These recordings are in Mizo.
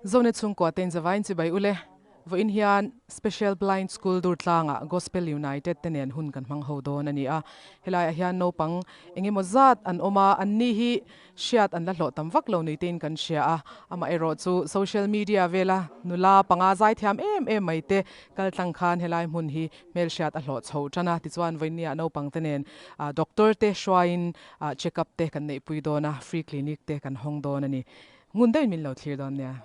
Zonet chhungkua te in zavain chibai ule. Vawiin hian Special Blind School Durtlangah Gospel United te nen hun kan hmang ho dawn a ni a. Helaiah hian naupang eng emaw zat an awm a, anni hi hriat an la hlawh tam vak lo ni tein kan hria a. Amaherawh chu social media vela nula panga zaithiam em em mai te kal tlang khan helai hmun hi hmelhriat a hlawh chho tan a. Tichuan vawiinniah naupang te nen doctor te hruaiin check up te kan neihpui dawn a, free clinic te kan hawng dawn a ni. Ngun deuhin min lo thlir dawn nia.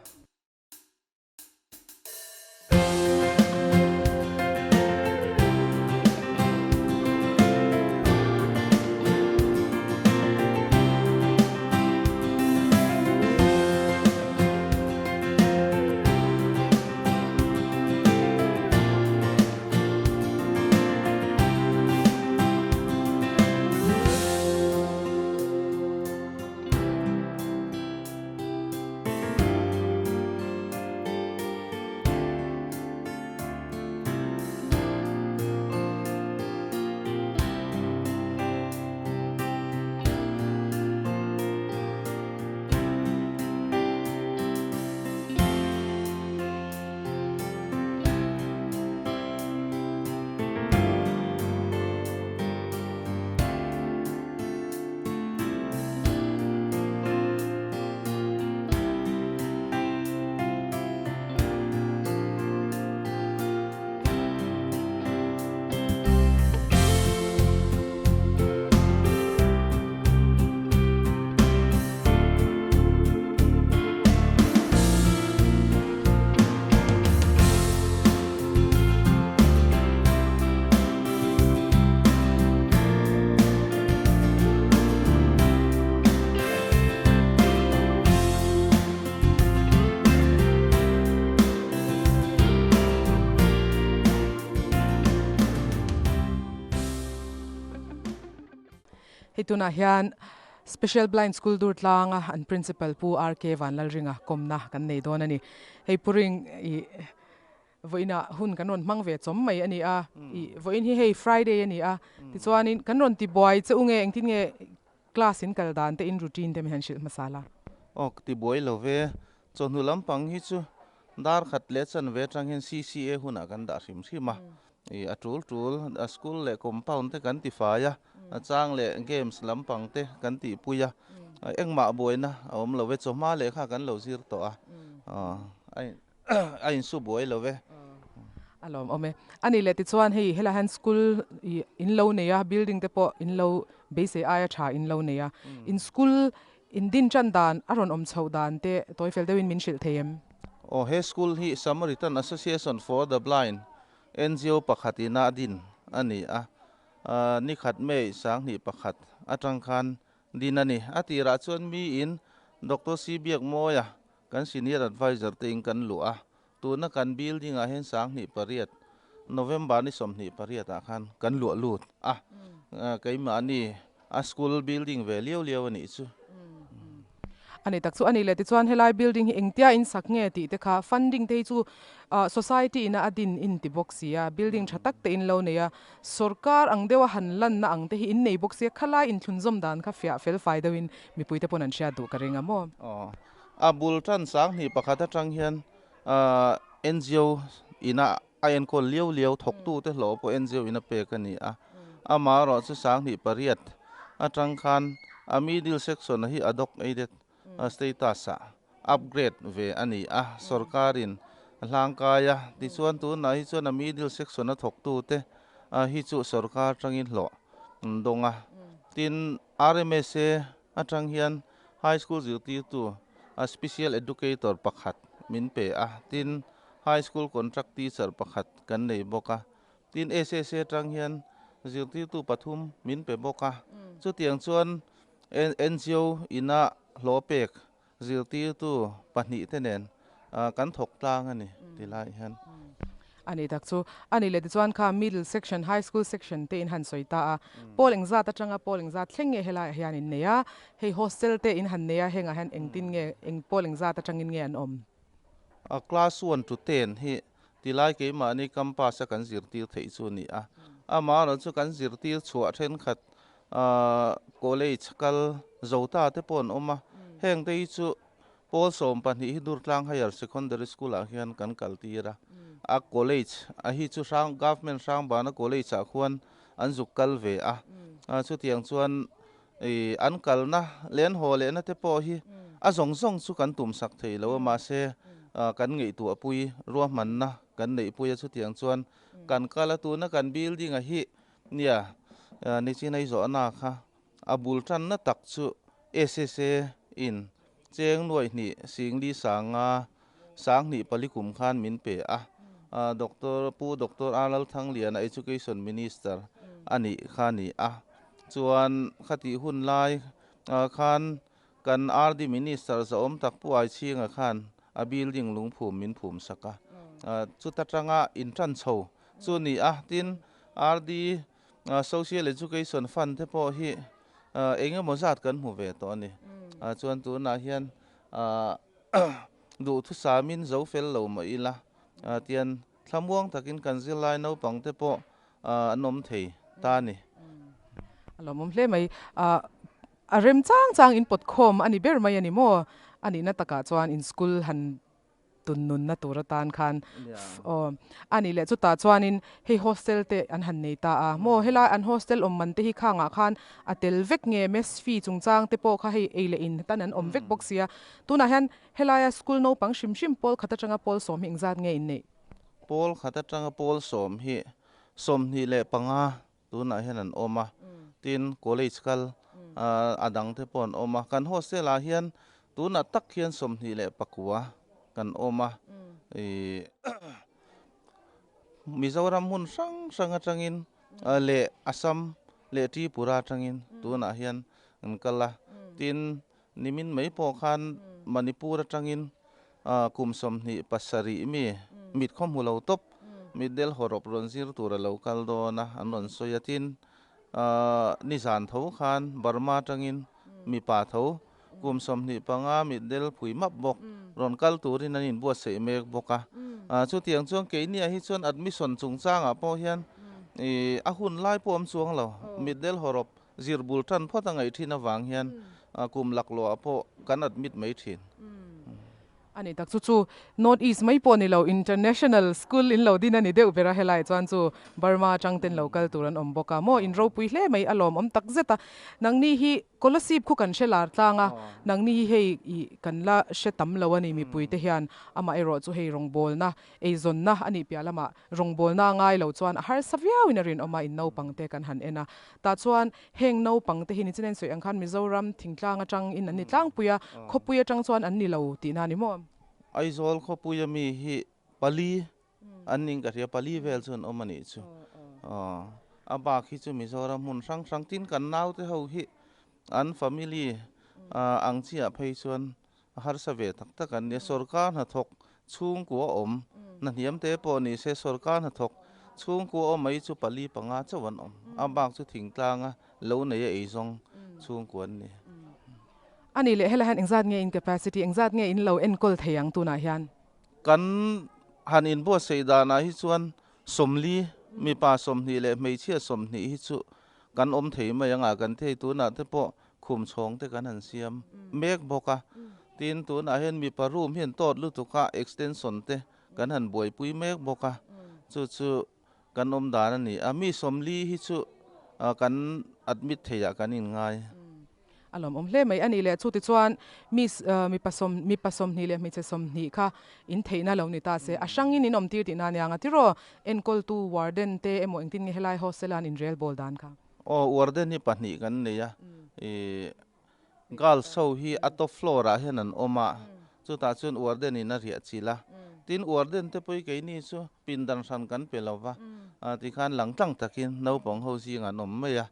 Hei tunah hian Special Blind School Durtlanga an Principal Pu RK Vanlalringa kawmna kan nei dawn a ni. Hei Pu Ring i Vawiinah hun kan rawn hmang ve chawm mai a ni a, ih vawiin hi hei Friday a ni a, tichuanin kan rawn ti buai che u nge engtin nge class in kal dan te in routine te min han hrilh hmasa la. Aw ka ti buai lo ve, chawhnu lampang hi chu dar khat leh chanve atang hian CCA hunah kan dah hrim hrim a, ih a tul tul a school leh compound te kan ti fai a, a chang leh games lampang te kan tihpui a, engmah buaina a awm lo ve, chawhma lehkha kan lo zir tawh a, a A insu buai lo ve. A lawm awm e. A nih leh tichuan hei helai hian school ih in lo nei a, building te pawh in lo beisei aia tha in lo nei a. In school in din tan dan a rawn awm chhoh dan te tawi fel deuhin min hrilh thei em? Aw, he school hi Samaritan Association for the Blind, NGO pakhat ina a din a ni a. Nikhat May 2001 atang khan din a ni. A tirah chuan miin Doctor C Biakmawia Kan senior adviser te in kan luh a, tuna kan building ah hian 2008, November ni 28 ah khan kan luah lut a, keimahni a school building ve liau liau a nih chu. A ni tak chu a ni le, tichuan helai building hi engtia in sak nge tih te kha funding te hi chu society ina a din in ti bawk si a, building tha tak te in lo nei a, sorkar ang deuha han lanna ang te hi in nei bawk si a, khalai inthlunzawm dan kha fiah fel fai deuhin mipui te pawn an hriat duh ka ring a maw? Aw. A bul tan 2001 atang hian NGO ina a enkawl liau liau thawktute hlawh pawh NGO ina pek a ni a. Amaherawh chu 2008 atang khan a middle section hi ad hoc aided status ah upgrade ve a ni a, sorkarin a hlangkai a. Tichuan tunah hi chuan a middle section a thawktute hi chu sorkar atangin hlawh an dawng a. Tin, RMSA atang hian High School zirtirtu a Special Educator pakhat min pe a, tin High School Contract Teacher pakhat kan nei bawk a. Tin SSA atang hian zirtirtu pathum min pe bawk a. Chutiang chuan NGO ina hlawh pek zirtirtu pahnih te nen kan thawk tlang a ni ti lai hian. A ni tak chu. A ni leh tichuan kha middle section, high school section te in han sawi ta a. Pawl engzat atanga pawl engzat thleng nge helaiah hian in nei a? Hei hostel te in han nei a, hengah hian engtin nge, eng pawl engzat atangin nge an awm? A class one to ten hi tilai keimahni campus a kan zirtir theih chu a ni a. Amaherawhchu chu kan zirtir chhuah thenkhat college kal zo ta te pawh an awm a. Heng te hi chu. Pawl 12 hi Durtlang Higher Secondary School ah hian kan kal tir a, a college a hi chu hrang Government Hrangbana College ah khuan an zuk kal ve a, chutiang chuan ih an kalna leh an haw lehna te pawh hi a zawng zawng chu kan tum sak thei lo a, mahse kan ngaihtuah pui ruahmanna kan neih pui a, chutiang chuan kan kal a, tuna kan building a hi nia nichin a i zawhna kha A bul tanna tak chu SSA in cheng nuaih hnih singli sanga sanghnih pali kum khan min pe a, Doctor Pu Doctor R Lalthangliana Education Minister a nih kha a ni a. Chuan khatih hun lai khan kan RD Minister zahawm tak Pu Aichhinga khan a building lungphum min phum sak a, chuta tanga intan chho chu ni a, tin RD Social Education Fund te pawh hi eng emaw zat kan hmu ve tawh a ni. Chuan tunah hian duhthusamin zo fel lo mah ila tian thlamuang takin kan zirlai naupang te pawh an awm thei ta a ni. A lawmawm hle mai. A rem chang chang in pawt khawm a ni ber mai a ni maw? A nihna takah chuan in school han tun nunna tur atan khan aw a nih leh chutah chuanin hei hostel te an han nei ta a maw helai an hostel awm man te hi khangah khan a tel vek nge mess fee chungchang te pawh kha hei ei leh in tan an awm vek bawk sia tunah hian helaia school naupang hrim hrim pawl khat atanga pawl sawm hi engzat nge in neih? Pawl khat atanga pawl sawm hi 25 tunah hian an awm a tin college kal a dang te pawh an awm a kan hostel ah hian tunah tak hian 29 kan awm a ih Mizoram hmun hrang hrang atangin leh Assam leh Tripura atangin tunah hian an kal a tin nimin mai pawh khan Manipur atangin Kum 27 mi mit khaw hmu lo tawp, mitdel hawrawp rawn zir tur a lo kal dawn a, an rawn sawi a. Tin, nizan tho khan Burma atangin mipa tho kum 25 mitdel phui map bawk rawn kal turin an inbuatsaih mek bawk a. Chutiang chuan keiniah hi chuan admission chungchangah pawh hian a hun lai pawh awm chuang lo, mitdel hawrawp zir bul tan phawt a ngaih thin avang hian kum laklawh ah pawh kan admit mai thin. A ni tak chu chu North East mai pawh ni lo International School in lo din a ni deuh ber a helai chuan chu Burma atang ten lo kal tur an awm bawk a maw in ropui hle mai a lawm awm tak zet a nangni hi Kolasib khu kan hre lar tlang a nangni hi hei ih kan la hre tam lo a ni mipui te hian amah erawh chu hei rawngbawlna eizawnna a nih piah lamah Rawngbawlna a ngai lo chuan a harsa viauin a rinawm a, in naupangte kan han en a. Tah chuan heng naupangte hi nichina in sawi ang khan Mizoram thingtlang atang in an ni tlangpui a, khawpui atang chuan an ni lo tihna a ni maw? Aizawl khawpuia mi hi pali an ning ka hria, pali vel chu an awm a nih chu. A bak hi chu Mizoram hmun hrang hrang tin kan naute ho hi an family ang chiah phei chuan A harsa ve tak tak an nia. Sorkar hnathawk chhungkua awm na hniam te pawh ni se sorkar hnathawk chhungkua awm mai chu pali panga chauh an awm. A bak chu thingtlanga lo nei a eizawng chhungkua an ni. A nih leh helai hian engzat nge in capacity, engzat nge in lo enkawl thei ang tunah hian? Kan han inbuatsaih danah hi chuan 40, mipa 20 leh hmeichhia 20 hi chu kan awm thei mai ang a, kan thei tunah te pawh Khum chhawng te kan han siam mek bawk a, tin tunah hian mipa room hi an tawt lutuk a, extension te kan han buaipui mek bawk a, chu chu kan awm dan a ni a, mi 40 hi chu kan admit theih ah kan inngai. A lawmawm hle mai a nih leh chu tichuan mi mipa sawm mipa 20 leh hmeichhe 20 kha in theihna lo ni ta se, a hrangin in awm tir tihna a nia nga tiraw enkawltu warden te emaw engtin nge helai hostel a an inrel bawl dan kha? Aw warden hi pahnih kan nei a, ih girls ho hi a top floor ah hian an awm a, chutah chuan warden in a riah chilh a, tin warden te pawh hi keini chu pindan hran kan pe lo va, tikhan lang tlang takin naupang ho zingah an awm mai a,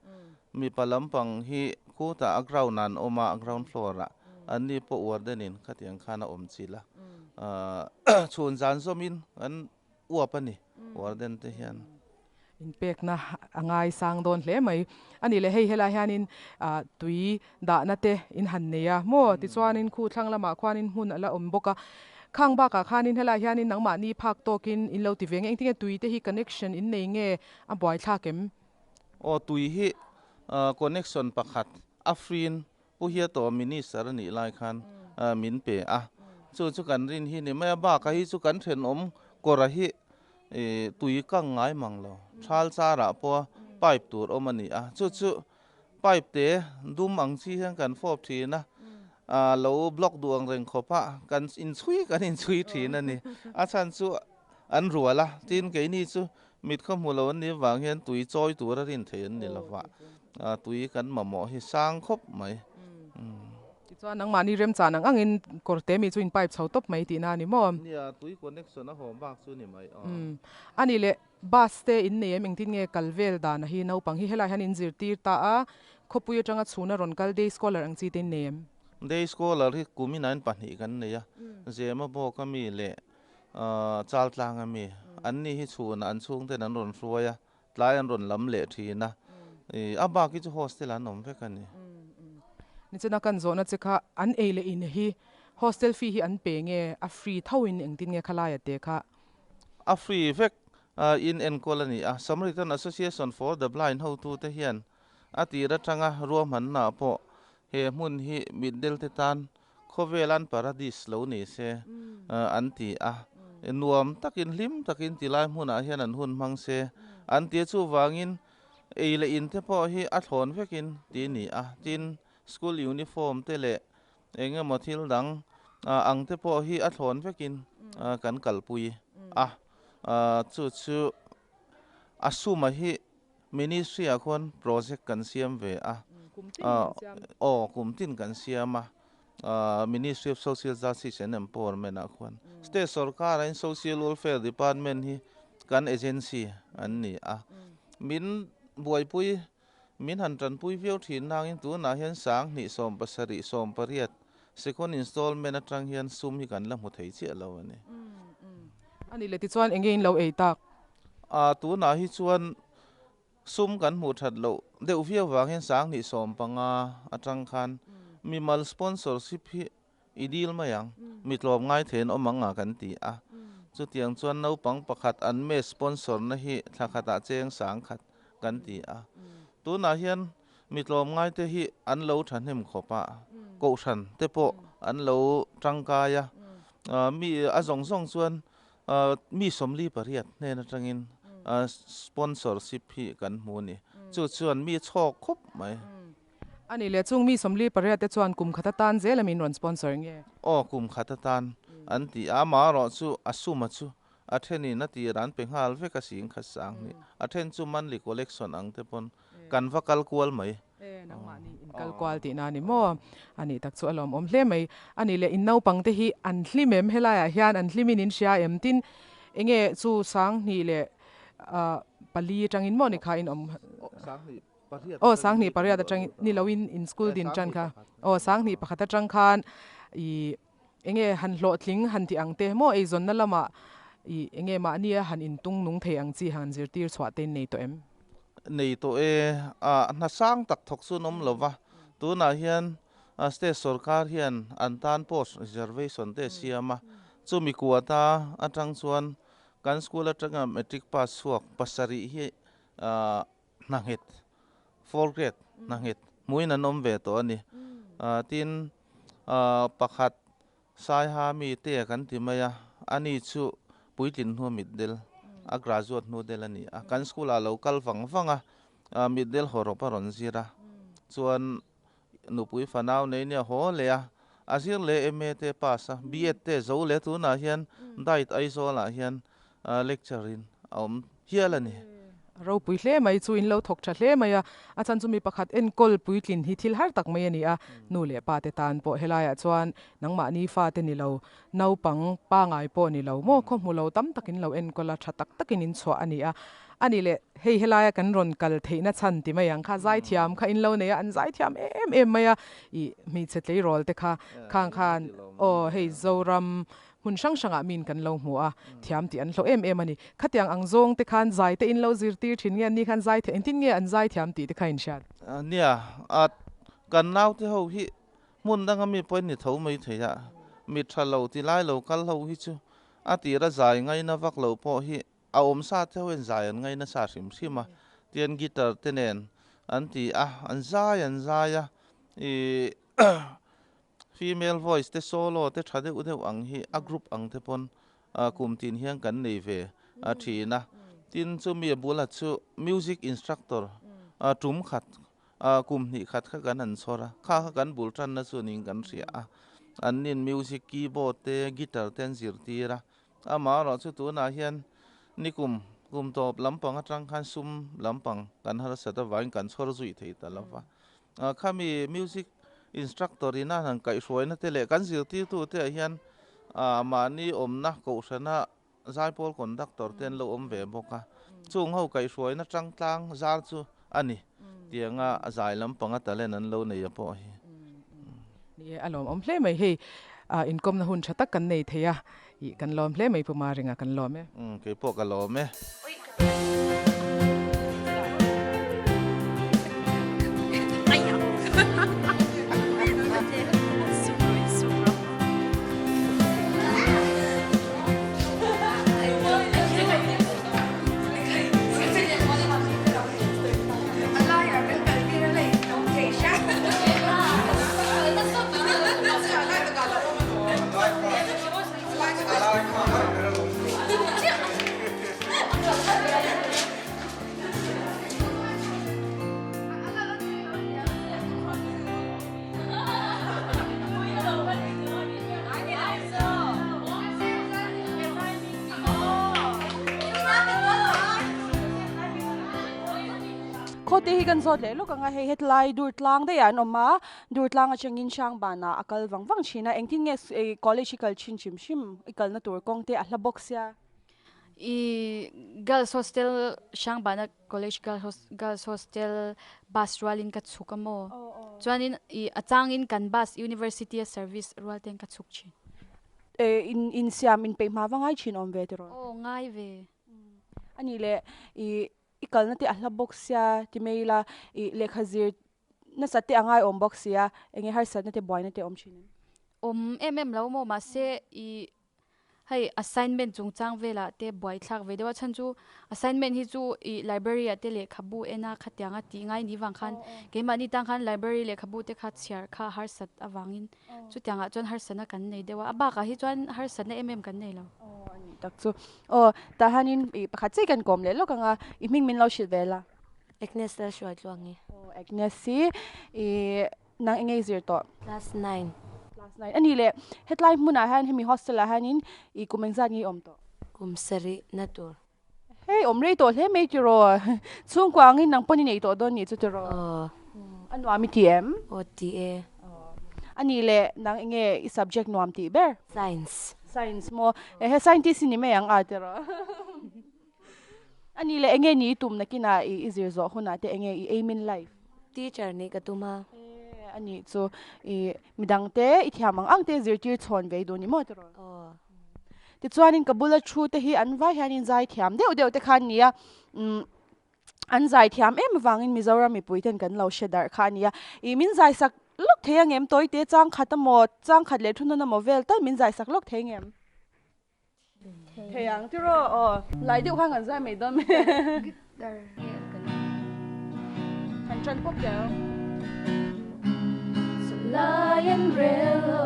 mipa lampang hi khutah a ground ah an awm a, ground floor ah anni pawh warden in khatiang khan a awm chilh a, chhun zan zawmin kan uap a ni warden te hian. Inpekna a ngai sang dawn hle mai. A nih leh hei helai hianin tui dahna te in han nei a maw? Tichuanin khu thlang lamah khuanin hmun a la awm bawk a. Khang bakah khanin helai hianin nangmahni phak tawkin in lo ti ve nge? Engtinge tui te hi connection in nei nge a buaithlak em? Aw tui hi connection pakhat a free in Pu Hiato minister a nih lai khan min pe a. Chu chu kan rin hi ni mai a, bakah hi chu kan thenawm kawra hi tui kang ngai mang lo. Thal charah pawh pipe tur awm a ni a, chu chu pipe te dum ang chi hian kan fawp thin a, lo block duh ang reng khawp a, kan inchhui kan inchhui thin a ni. A chhan chu an rual a, tin keini chu mit khaw hmu lo an nih vang hian tui chawi tur a rin theih an ni lo va, tui kan mamawh hi sang khawp mai. Tichuan nangmahni remchan ang angin kawr te mi chu in pipe chho tawp mai tihna a ni maw? Nia, tui connection a haw bak chu ni mai aw. A nih leh bus te in nei em engtin nge kal vel dan a hi naupang hi helai hian in zirtir ta a, khawpui atanga chhuna rawn kal day scholar ang chi te in nei em? Day scholar hi kum inain pahnih kan nei a, Zema bawk a mi leh Chaltlang a mi an ni hi chhunah an chhungten an rawn hruai a, tlai an rawn lam leh thin a, a bak hi chu hostel an awm vek a ni. Nichina kan zawhna che kha an ei leh in hi hostel fee hi an pe nge a free tho in engtin nge khalaia te kha? A free vek in enkawl a ni a, Samaritan Association for the Blind hotute hian a tir atanga ruahmanna pawh he hmun hi mitdel te tan Khawvelan paradis lo ni se an ti a, nuam takin hlim takin ti lai hmunah hian an hun hmang se an ti a, chuvangin ei leh in te pawh hi a thlawn vekin ti ni a, tin school uniform te leh eng emaw thil dang ang te pawh hi a thlawn vekin kan kalpui a, chu chu a suma hi Ministry ah khuan project kan siam ve a, aw kum tin kan siam a, Ministry of Social Justice and Empowerment ah khuan State sorkar ah in Social Welfare Department hi kan agency an ni a, min buaipui min han tanpui viau thin nangin tunah hian sanghnih sawmpasarih sawmpariat second installment atang hian sum hi kan la hmu thei chiah lo a ni. A nih leh tichuan enge in lo ei tak? A, tunah hi chuan sum kan hmuh that loh deuh viau vang hian sanghnih 15 atang khan mimal sponsorship hi i dil mai ang, mi tlawm ngai theiin awm ang a kan ti a. Chutiang chuan naupang pakhat an me sponsor na hi thla khatah cheng 10,000 kan ti a. Tunah hian mi tlawm ngai te hi an lo thahnem khawp a, kohhran te pawh an lo tangkai a, mi a zawng zawng chuan Mi 48 hnen atangin sponsorship hi kan hmu a ni. Chu chuan mi chhawk khawp mai. A nih leh chung mi 48 te chuan kum khat atan zel a min rawn sponsor nge? Aw, kum khat atan an ti a, amaherawh chu a suma chu a thenin a tir an pe nghal vek a 10,000 sang hnih. A then chu monthly collection ang te pawn kan va kal kual mai. E, nangmahni in kal kual tihna a ni maw? A nih tak chu a lawmawm hle mai. A nih leh in naupang te hi an hlim em? Helaiah hian an hlimin in hria em? Tin, enge chu 24 atangin maw ni kha in awm? Aw, 28 atangin ni loin in school din tan kha. Aw, 21 atang khan i enge han hlawhtling han tih ang te maw eizawnna lamah i enge mahnia han intung nung thei ang chi han zirtir chhuah te in nei tawh em? Nei tawh e, a hna sang tak thawk chu an awm lo va, tunah hian state sorkar hian an tan post reservation te a siam a, chumi kuata atang chuan kan school atanga matric pass chhuak pasarih hi hna nghet, four grade hna nghet hmuin an awm ve tawh a ni. Tin, pakhat Saiha mi te kan ti mai a, ani chu puitlin hnu mitdel, a graduate hnu del a ni a. Kan school ah lo kal vang vang a, mitdel hawrawp a rawn zir a, chuan nupui fanau nei nia haw leh a, a zir leh MA te pass a, B.Ed te zo leh tunah hian Diet Aizawl ah hian lecture in a awm hial a ni. A ropui hle mai chu in lo thawk tha hle mai a, a chhan chu mi pakhat enkawl puitlin hi thil har tak mai a ni a, nu leh pa te tan pawh helaiah chuan nangmahni fa te ni lo, naupang pangai pawh ni lo maw khaw hmu lo tam takin lo enkawl a, tha tak takin in chhuah a ni a, a ni leh hei helaia kan rawn kal theihna chhan ti mai ang kha zaithiam kha in lo nei a, an zaithiam em em mai a, ih hmeichhe tleirawl te kha khang khan aw hei Zoram Hmun hrang hrangah min kan lo hmu a, thiam tih an hlawh em em a ni. Khatiang ang zawng te khan zai te in lo zirtir thin nge an ni khan zai thiam, engtin nge an zai thiam tih te kha in hriat? Nia, a kan naute ho hi hmun danga mi pawhin ni tho mai thei a, mi tha lo ti lai lo kal ho hi chu a tira zai ngaina vak lo pawh hi a awm sa te ho hian zai an ngaina sa hrim hrim a, tian guitar te nen an ti a, an zai an zai a, ih. Female voice te solo te tha deuh deuh ang hi a group ang te pawn kum tin hian kan nei ve a thin a. Tin chumi a bula chu music instructor tum khat kum hnih khat kha kan han chhawr a, kha kha kan bul tanna chu niin kan hria a. An nin music keyboard te guitar te an zirtir a. Amaherawhchu tunah hian nikum kum tawp lampang atang khan sum lampang kan harsat avangin kan chhawr zui thei ta lo va. Khami music instructor ina han kaihhruaina te leh kan zirtirtu te ah hian mahni awmna kohhrana zaipawl conductor te an lo awm ve bawk a, chung ho kaihhruaina tangtlang zar chu a ni tianga zai lampanga talent an lo nei a pawh hi. Ni e, a lawmawm hle mai hei inkawmna hun tha tak kan nei thei a, ih kan lawm hle mai Pu Maringa kan lawm e. Umm kei pawh ka lawm e. Khawte hi kan zawt leh lawk ang a, hei hetlai dur tlang daih ah an awm a, dur tlang atangin Hrangbanah a kal vang vang thin a, engtin nge college hi kal thin hrim hrim i kalna tur kawng te a hla bawk sia. I girls hostel Hrangbana college girls hostel bus rualin ka chhuk a maw? Chuanin i a changin kan bus university a service rual ten ka chhuk thin. In insiam inpeih hma va ngai thin awm ve tiraw? Aw ngai ve. Anih leh i i kalna te a hla bawk sia ti mai ila i lehkha zir nasat te a ngai awm bawk sia enge harsatna te buaina te awm thin em? Awm em em lo maw mahse i Hei assignment chungchang velah te buai thlak ve deuh a chhan chu assignment hi chu ih library ah te lehkhabu en a khatiang a tih ngai ni vang khan keimahni tang khan library lehkhabu te kha chhiar kha harsat avangin chutiang ah chuan harsatna kan nei deuh a a bakah hi chuan harsatna em em kan nei lo. Aw a nih tak chu. Aw tah hianin ih pakhat chiah kan kawm leh lawk ang a i hming min lo hrilh ve la. Agnes Lalhruaitluangi. Aw Agnes hi ih Nang eng ei zir tawh? Class nine. Class nine. A nih leh, hetlai hmunah hian hemi hostel ah hianin i kum engzat nge i awm tawh? Kum sarih na tur. Hei, awm rei tawh hle mai tiraw? Chhungkua angin nang pawn i nei tawh dawn nih chu tiraw? Aw. A nuam i ti em? Aw ti e. A nih leh, nang eng nge i subject nuam tih ber? Science. Science maw? Ehe, scientist i ni mai ang a tiraw? A nih leh enge ni i tum nakinah i zir zawh hunah te enge i aim in life? Teacher nih ka tum a. E a nih chu i midang te i thiam ang ang te zirtir chhawn ve i duh ni maw tiraw? Aw. Tichuanin ka bula thu te hi an vai hianin zai thiam deuh deuh te kha an ni a, umm an zai thiam em avangin Mizoram mipui ten kan lo hre darh kha a ni a, i min zai sak lawk thei angem tawite chang khat emaw chang khat leh thu nawn emaw vel tal min zai sak lawk thei angem? Thei ang tiraw aw lai deuh khan kan zai mai dawn mai. Guitar kan tan pawp teh ang. Chulai an rel lo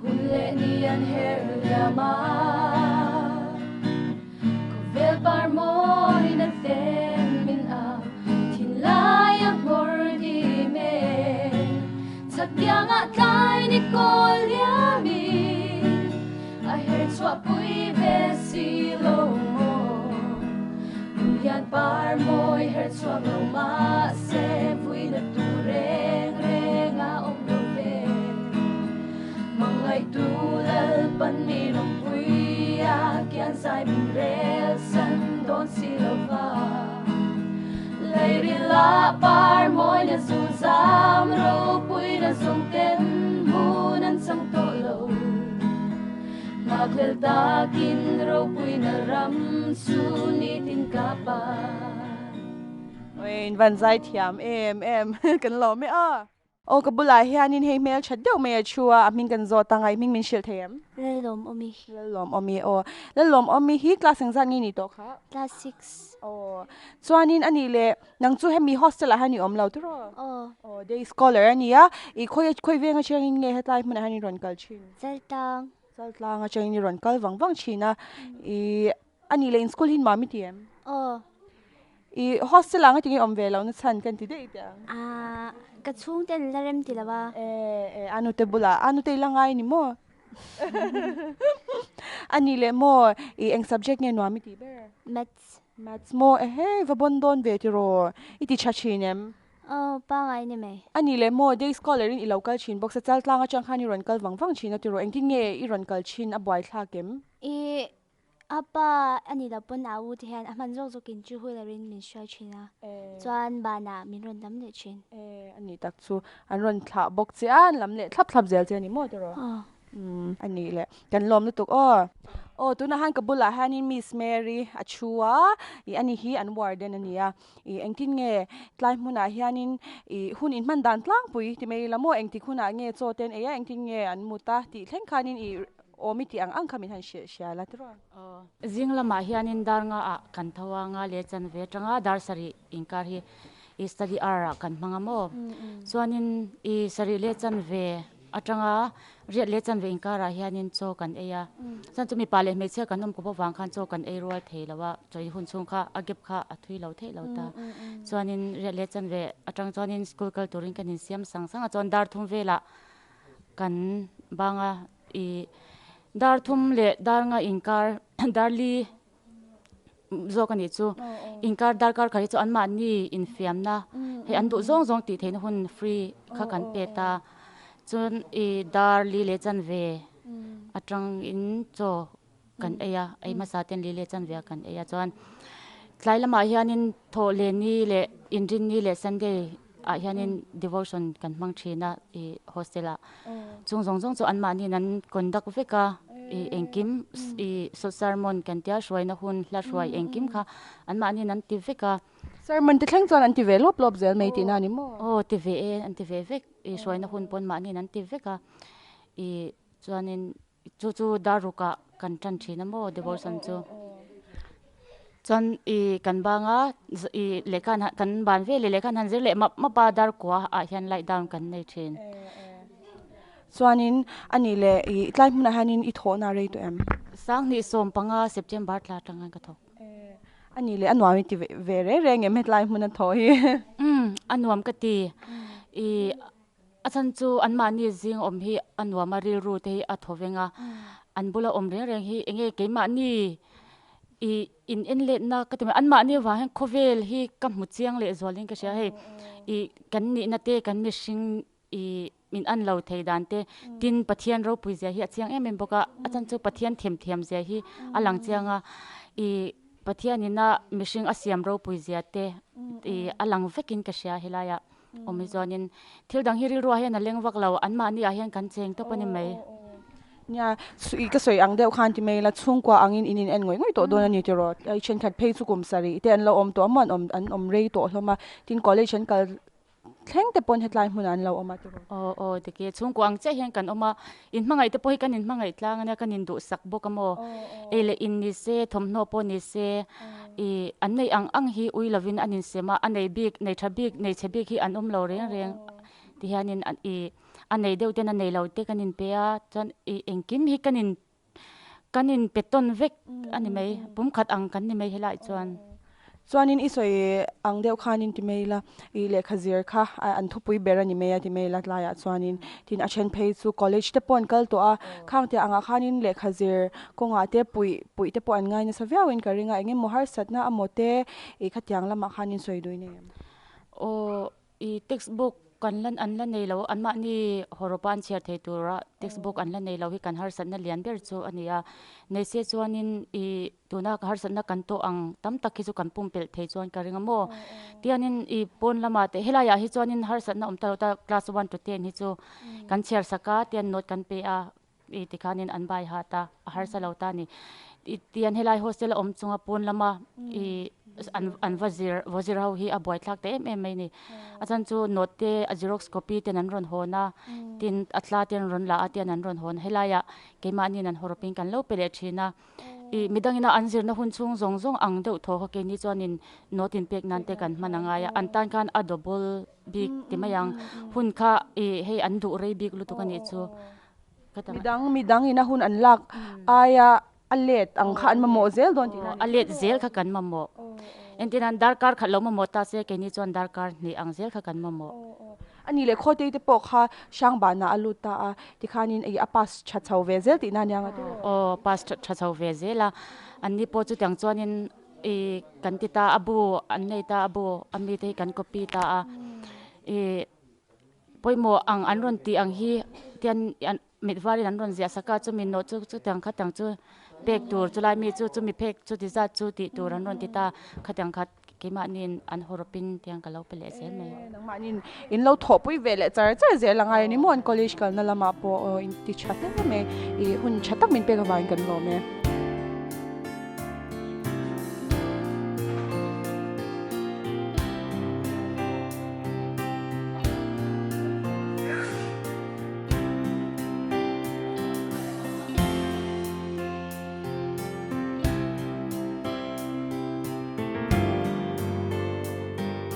hun leh ni an her liam a khawvel par mawi na ten min au thinlai a nghawr dim e chak biangah tlai ni kawl liamin a her chhuah pui ve si lo maw Duhlian par mawi her chhuak lo mahse vuina tur reng reng a awm lo ve Mangaihtu Lalpan mi lawmpui a kian zai min rel san dawn si lo va Leirila par mawi na zu zam ropui na zawng ten hmun an chang tawh lo Nghakhlel takin ropui na ram chu nitin ka pan. Oi, in van zai thiam em em kan lawm e a. Aw ka bulah hianin hei hmel that deuh mai a thu a, a hming kan zawt anga i hming min hrilh thei em? Lalawmawmi. Lalawmawmi aw. Lalawmawmi hi class engzat nge ni tawh kha? Class six. Aw chuanin a nih leh nang chu hemi hostel ah hian i awm lo tiraw? Aw. Aw day scholar a nia, i khawi khawi veng atangin nge hetlai hmunah hian i rawn kal thin? Chaltlang. Chaltlang atangin i rawn kal vang vang thin a, i A nih leh in school hi nuam i ti em? Aw. I hostel ah ngatinge awm ve lo na chhan kan ti daih teh ang. Aah ka chhungte an la rem ti lo a. E e a nute bulah a nute i la ngai ni maw? A nih leh maw i eng subject nge nuam i tih ber? Maths. Maths maw? Ehe va bawn dawn ve tiraw? I ti tha thin em? Aw pangai ni mai. A nih leh maw day scholar in i lo kal thin bawk sa Chaltlang atang khan i rawn kal vang vang thin a tiraw? Engtin nge i rawn kal thin a buaithlak em? I A pa a ni lo pawn a u te hian a hman zawk zawkin chu wheeler-in min hruai thin a, chuan banah min rawn lam leh thin. E, a nih tak chu an rawn thlah bawk che a, an lam leh thlap thlap zel che a ni maw tiraw? Aw. Umm, a nih leh kan lawm lutuk aw. Aw, tunah khan ka bulah hianin Miss Mary a thu a, ih ani hi an warden a ni a, ih engtin nge tlai hmunah hianin ih hun inhman dan tlangpui ti mai ila maw engtik hunah nge chaw te an ei a, engtin nge an mut a tih thleng khanin ih Awm i tih ang ang kha min han hrilh hria la tiraw? Aw. Zing lamah hianin dar nga ah kan tho a, nga leh chan ve atanga dar sarih inkar hi i study hour ah kan hmang a maw? Chuanin i sarih leh chan ve atanga riat leh chan ve inkar ah hianin chaw kan ei a. Chuan chu mipa leh hmeichhia kan awm kawp avang khan chaw kan ei rual thei lo a, chaw ei hun chhung kha a gap kha a thui lo theih lo ta. Chuanin riat leh chan ve atang chuanin school kal turin kan insiam sang sang a, chuan dar thum velah Kan banga i dar thum leh dar nga inkar dar li zawk a nih chu inkar darkar khat hi chu anmahni infiamna hei an duh zawng zawng tih theihna hun free kha kan pe ta chuan i dar li leh chanve atangin chaw kan ei a ei hmasa ten li leh chanve a kan ei a chuan tlai lamah hianin thawh leh ni leh inrinni leh sunday ah hianin devotion kan hmang thin a ih hostel ah chung zawng zawng chu anmahniin an conduct vek a ih engkim ih sermon kan tia hruaina hun hla hruai engkim kha anmahniin an ti vek a. Sermon te thleng chuan an ti ve lawp lawp zel mai tihna a ni maw? Aw ti ve e an ti ve vek ih hruaina hun pawn mahniin an ti vek a ih chuanin Chu chu darukah kan tan thin a maw devotion chu. Chuan i kan banga i lehkha kan ban vel leh lehkha han zir leh map map a darkua ah hian light down kan nei thin. Chuanin a nih leh i tlai hmunah hianin i thawhna a rei tawh em? Sanghnih 15 September thla atang khan ka thawk. A nih leh a nuam i ti ve reng reng em hetlai hmuna thawh hi? Umm a nuam ka ti. I A chhan chu anmahni zing awm hi a nuam a, rilru te hi a thaw veng a, an bula awm reng reng hi enge keimahni i in en letna ka ti mai, anmahni avang hian khawvel hi ka hmu chiang leh zualin ka hria hei i kan nihna te kan mihring i min an lo thei dan te tin Pathian ropui zia hi a chiang em em bawk a, a chhan chu Pathian themthiam zia hi a lang chiang a i Pathianina mihring a siam ropui zia te i a lang vekin ka hria helaiah. Awm hi chuanin thil dang hi rilruah hian a leng vak lo, anmahni ah hian kan cheng tawp a ni mai. Nia, i ka sawi ang deuh khan ti mai la, chhungkua angin in in en ngawih ngawih tawh dawn a ni tiraw? I thenkhat phei chu kum sarih te an lo awm tawh a maw, an awm an awm rei tawh hlawm a, tin college an kal thleng te pawn hetlai hmunah an lo awm a tiraw? Aw aw dik e, chhungkua ang chiah hian kan awm a, in hmangaih te pawh hi kan in hmangaih tlang a nia, kan in duhsak bawk a maw, ei leh in ni se, thawmhnaw pawh ni se, I an neih ang ang hi ui lovin an insem a, a nei bik, nei tha bik, nei chhe bik hi an awm lo reng reng ti hianin i a nei deuh ten a nei lo te kan inpe a, chuan i engkim hi kan in kan inpe tawn vek a ni mai, pumkhat ang kan ni mai helaiah chuan. Chuanin i sawi ang deuh khanin ti mai ila, I lehkha zir kha an thupui ber a ni mai a ti mai la tlaiah chuanin tin a then phei chu college te pawh an kal tawh a, khang te angah khanin lehkha zir kawngah te puih puih te pawh an ngai nasa viauin ka ring a, eng emaw harsatna amaw te i khatiang lamah khanin sawi duin a em? Aw i textbook kan la an la nei lo anmahni hawrawpa an chhiar thei tura textbook an la nei lo hi kan harsatna lian ber chu a ni a, nei se chuanin i Tuna ka harsatna kan tawh ang tam tak hi chu kan pumpelh thei chuan ka ring a maw? Tianin i pawn lamah te helaiah hi chuanin harsatna awm ta lo ta class one to ten hi chu kan chhiar sak a tian note kan pe a i tikhanin an bai hat a a harsa lo ta a ni. I tian helai hostel a awm chunga pawn lama i. an an va zir va zir ho hi a buaithlak ta em em mai a ni. A chhan chu note te a xerox copy ten an rawn hawn a, tin a tla te an rawn la a tian an rawn hawn. Helaiah keimahniin an hawrawpin kan lo pe leh thin a. Ih midangina an zirna hun chhung zawng zawng ang deuh thaw kha keini chuanin note inpek nan te kan hman a ngai a, an tan khan a double bik ti mai ang. Hun kha ih hei an duh rei bik lutuk a nih chu. Midang midangina hun an lak aia a let ang kha an mamawh zel dawn tih a let zel kha kan mamawh. Entir nan darkar khat lo mamawh ta se keini chuan darkar hnih ang zel kha kan mamawh. A nih leh khawtei te pawh kha Hrangbana a lut ta a, tikhanin ih a pass tha chho ve zel tihna ania nga tiraw? Aw pass tha chho ve zel a, anni pawh chutiang chuanin ih kan ti ta a bu an nei ta a bu a mite hi kan copy ta a, ih pawimawh ang an rawn tih ang hi tian Mit varin an rawn ziah sak a, chumi nawh chu chutiang khatiang chu pek tur, chulai mi chu chumi phek chuti zat chu tih tur an rawn ti ta, khatiang khat keimahniin an hawrawpin tiang ka lo pe leh zel mai. Nangmahniin in lo thawhpui ve leh char char zel angai a ni maw an college kalna lamah pawh aw in ti tha hle mai, i hun tha tak min pek avangin kan lawm e.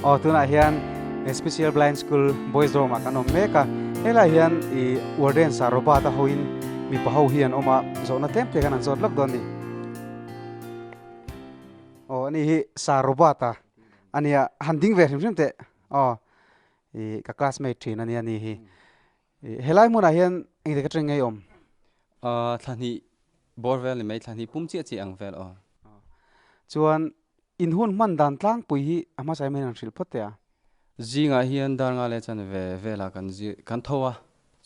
Aw tunah hian Special Blind School Boys Dorm ah kan awm mek a, helai hian ih warden Sir Robert a hoin mipa ho hi an awm a, zawhna tlem te khan an zawt lawk dawn a ni. Aw ani hi Sir Robert a ania, han ding ve hrim hrim teh aw ih ka classmate thin ania ni hi. Helai hmunah hian engtik atang nge i awm? Thla hnih bawr vel ni mai, thla hnih pum chiah chiah ang vel aw. Chuan in hun hman dan tlangpui hi a hmasa em hian an hrilh phawt teh a. Zingah hian dar nga leh chanve velah kan zir, kan tho a,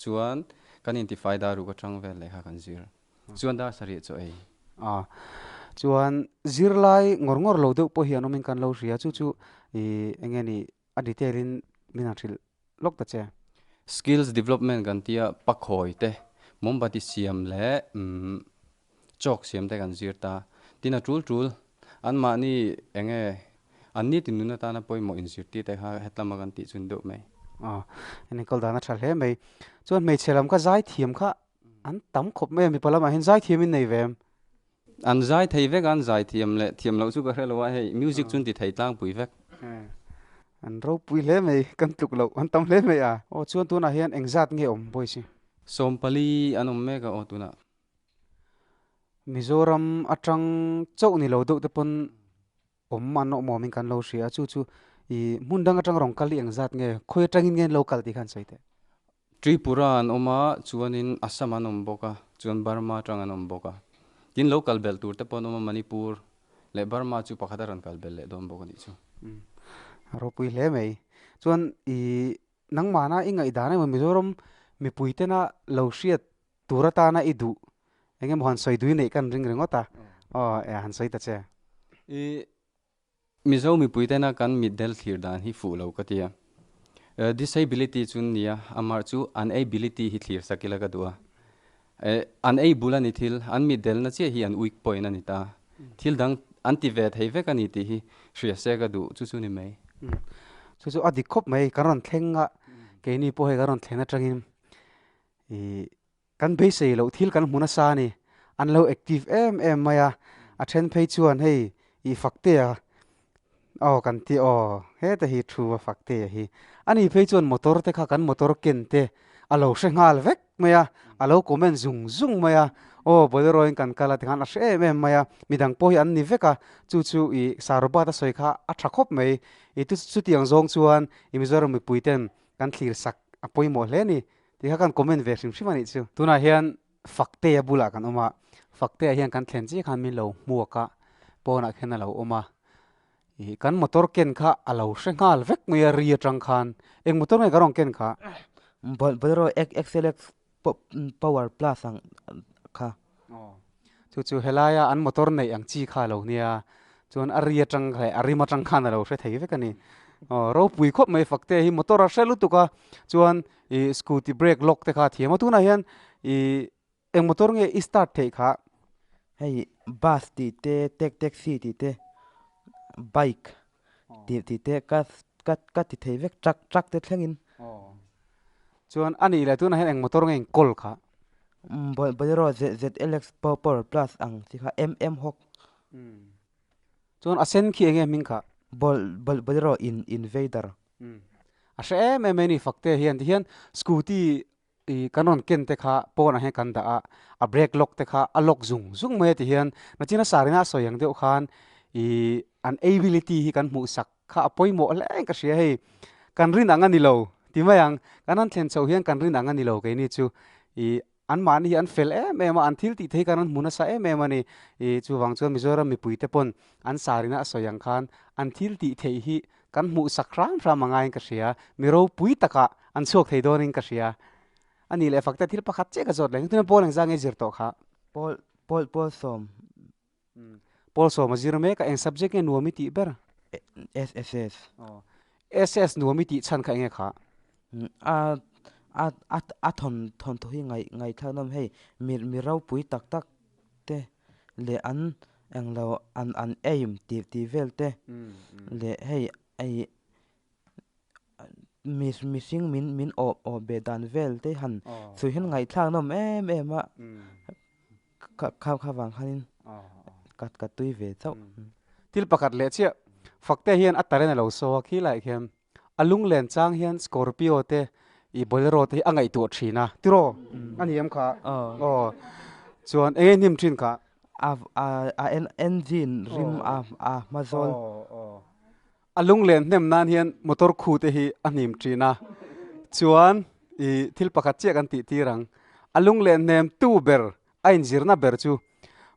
chuan kan intifai dar ruk atang vel leh kha kan zir. Chuan dar sarih chaw ei. Chuan zirlai ngawr ngawr lo deuh pawh hi an awmin kan lo hria, chu chu eng nge ni a detail in min han hrilh lawk ta che. Skills development kan tia pakhawi te, mombati siam leh chalk siam te kan zir ta. Tin a tul tul, anmahni enge an ni tin nun atana pawimawh inzirtir te kha hetlama kan tih chun deuh mai. Aw, enkawl dan a tha hle mai. Chuan hmeichhe lam kha zaithiam kha an tam khawp mai a, mipa lamah hian zaithiam in nei ve em? An zai thei vek a, an zai thiam leh thiam loh chu ka hre lo a, hei music chu an ti thei tlangpui vek. An ropui hle mai, kan tluk loh an tam hle mai a. Aw chuan tunah hian engzat nge awm boys hi? 14 an awm mek a aw tunah. Mizoram atang chauh ni lo deuh te pawn awm an awm awmin kan lo hria a, chu chu i hmun dang atang rawn kal hi engzat nge, khawi atangin nge an lo kal tih kha an sawi teh. Tripura an awm a, chuanin Assam an awm bawk a, chuan Burma atang an awm bawk a. Tin lo kal belh tur te pawh an awm a, Manipur leh Burma chu pakhat a rawn kal belh leh dawn bawk a nih chu. A ropui hle mai. Chuan i nangmahna i ngaihdan emaw Mizoram mipui tena lo hriat tur atana i duh eng emaw han sawi dui neih kan ring ringawt a, aw e han sawi ta che. I Mizo mipui tena kan mitdel thlir dan hi fuh lo ka ti a. Disability chu nia, amah chu an ability hi thlir sak ila ka duh a. An ei bul a ni thil, an mitdelna chiah hi an weak point a ni ta. Thil dang an ti ve thei vek a ni tih hi hria se ka duh, chu chu ni mai. Chu chu a dik khawp mai, kan rawn thleng a, keini pawh hei kan rawn thlen atangin ih Kan beisei loh thil kan hmu nasa a ni. An lo active em em mai a, a then phei chuan hei i Faktea aw kan ti aw heta hi thu a Faktea hi. Ani phei chuan motor te kha kan motor ken te a lo hre nghal vek mai a, a lo comment zung zung mai a, aw Bolero in kan kal a tikhan a hre em em mai a, midang pawh hi an ni vek a, chu chu i Sarobata sawi kha a tha khawp mai. I chutiang zawng chuan i Mizoram mipui ten kan thlir sak a pawimawh hle a ni. Tih kha kan comment ve hrim hrim a nih chu. Tunah hian Faktea bulah kan awm a, Faktea hian kan thlen chiah khan min lo hmuak a, pawnah khian a lo awm a. Ih kan motor ken kha a lo hre nghal vek mai a ri atang khan. Eng motor nge ka rawn ken kha? Bolero XLX Power Plus ang kha. Aw. Chu chu helaia an motor neih ang chi kha a lo nia. Chuan a ri atang leh a rim atang khan a lo hre thei vek a ni. Aw ropui khawp mai Faktea hi motor a hre lutuk a, chuan ih scooty brake lock te kha a thiam a. Tunah hian ih eng motor nge i start theih kha? Hei bus tih te, taxi tih te. Bike tih tih te ka ka ka ti thei vek truck truck te thlengin. Chuan a nih leh tunah hian eng motor nge in kawl kha? Bolero ZLX Power Plus ang chi kha MM Hawk. Chuan a sen khi enge hming kha? Bolero Invader. A hre em em mai ni Fakte hian tihian scooty I kan rawn ken te kha pawnah hian kan dah a, a brake lock te kha a lock zung zung mai a ti hian nachina sarina a sawi ang deuh khan i an ability hi kan hmuh sak kha a pawimawh hle in ka hria hei kan rin ang a ni lo ti mai ang kan han thlen chhoh hian kan rin ang a ni lo keini chu i anmahni hi an fel em em a an thil tih thei kan rawn hmu nasa em em a ni i chuvang chuan Mizoram mipui te pawn an sarina a sawi ang khan an thil tih theih hi Kan hmuh sak hram hram a ngaiin ka hria, mi ropui takah an chhuak thei dawnin ka hria. A nih leh fakte thil pakhat chiah ka zawt leh, tuna Paul engzah nge zir tawh kha? Paul, Paul, Paul sawm. Paul sawm a zir mek a, eng subject nge nuam i tih ber? SSS. Aw, SS nuam i tih chhan kha enge kha? A, a, a, a thawn, thawnthu hi ngaih, ngaihthlak nawm hei, mi, mi ropui tak tak te leh an englo an an aim tih tih vel te leh hei ei mi mihring min min awh awh beh dan vel te han chhui hian ngaihthlak nawm em em a kha kha vang khanin ka ka tui ve chauh. Thil pakhat leh chiah Fakte hian a talent a lo saw a khilaiah khian A lunglen chang hian Scorpio te i Bolero te hi a ngaihtuah thin a, tiraw? A ni em kha? Aw. Chuan eng nge hnim thin kha? A a engine rim a a hma zawl. A lunglen hnem nan hian motor khu te hi a hnim thin a. Chuan i thil pakhat chiah kan tih tir ang. A lunglen hnem tu ber a inzirna ber chu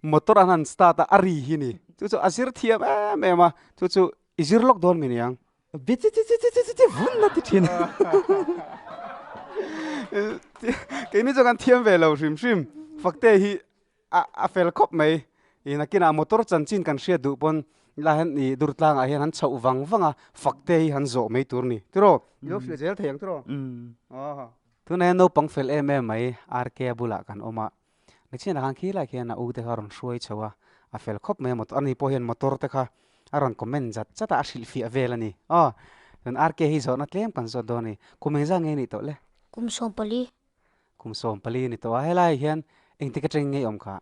motor an han start a, a ri hi ni. Chu chu a zir thiam em em a, chu chu i zir lawk dawn mi niang. Bi chi chi chi chi chi chi vun na ti thin. Keini chu kan thiam ve lo hrim hrim. Fakte hi a a fel khawp mai. I nakinah motor chanchin kan hriat duh pawn la hian i Durtlangah hian han chhoh vang vang a, Fakte hi han zawh mai tur ni. Tiraw? I lo hrilh zel thei ang tiraw? Tunah hian naupang fel em em mai RK bulah kan awm a. Nichinah khan khilai khian a u te kha a rawn hruai chho a, a fel khawp mai a motor, ani pawh hian motor te kha a rawn comment zat zat a, a hrilhfiah vel a ni. Aw, chuan RK hi zawhna tlem kan zawt dawn a ni. Kum engzah nge nih tawh le? Kum 14. Kum 14 ni tawh a, helaiah hian engtik atangin nge i awm kha?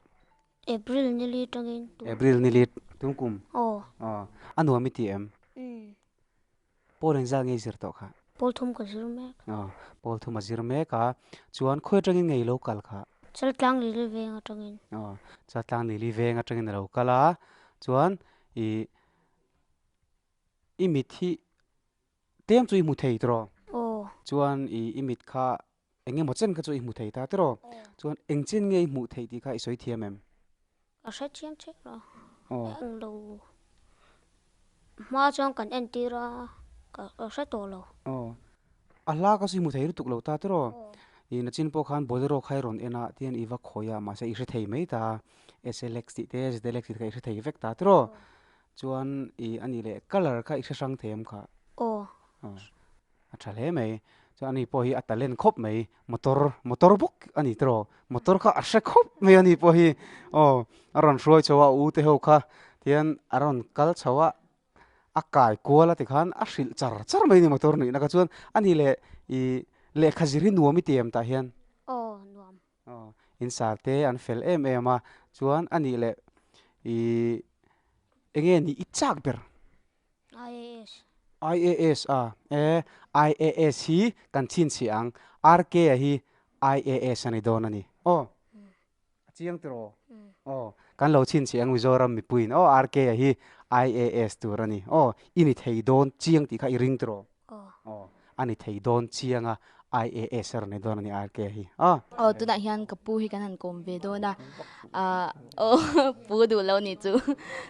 April nili atangin. April nili tum kum? Aw. Aw, a nuam i ti em? Umm. Pawl engzah nge i zir tawh kha? Pawl thum ka zir mek. Aw, pawl thum a zir mek a. Chuan khawi atangin nge i lo kal kha? Chaltlang Lili veng atangin. Aw, Chaltlang Lili veng atangin a lo kal a. Chuan i i mit hi tlem chu i hmu thei tiraw? Aw. Chuan i i mit kha eng emaw chen kha chu i hmu thei ta tiraw? Chuan eng chen nge i hmuh theih tih kha i sawi thiam em? A hre chiang chiang lo. Eng lo hma chuan kan entir a, ka hre tawh lo. Aw. A hla kha chu i hmu thei lutuk lo ta tiraw? I nachin pawh khan Bolero kha i rawn en a, tihian i va khawi a, mahse i hre thei mai ta. SLX tih te, ZLX tih te kha i hre thei vek ta tiraw? Chuan i a nih leh colour kha i hre hrang thei em kha? Aw. Aw. A tha hle mai. Chuan ani pawh hi a talent khawp mai. Motor, motor bawk a ni tiraw? Motor kha a hre khawp mai ani pawh hi. Aw, a rawn hruai chho a, u te ho kha tihian a rawn kal chho a, a kai kual a tikhan a hrilh char char mai a ni motor nihna kha. Chuan ani leh i lehkha zir hi nuam i ti em tah hian? Aw, nuam. Aw, in sar te an fel em em a. Chuan ani leh i enge ni i chak ber? IAS. IAS a, e, IAS hi kan chhinchhiah ang, RK a hi IAS a ni dawn a ni. Aw, a chiang tiraw? Aw, kan lo chhinchhiah ang Mizoram mipuiin, aw RK a hi IAS tur a ni. Aw, i ni thei dawn chiang tih kha i ring tiraw? Aw, a ni thei dawn chiang a, IAS a rawn ni dawn a ni RK hi. Aw. Aw, tunah hian ka pu hi kan han kawm ve dawn a, ah, aw, pu duh lo nih chu.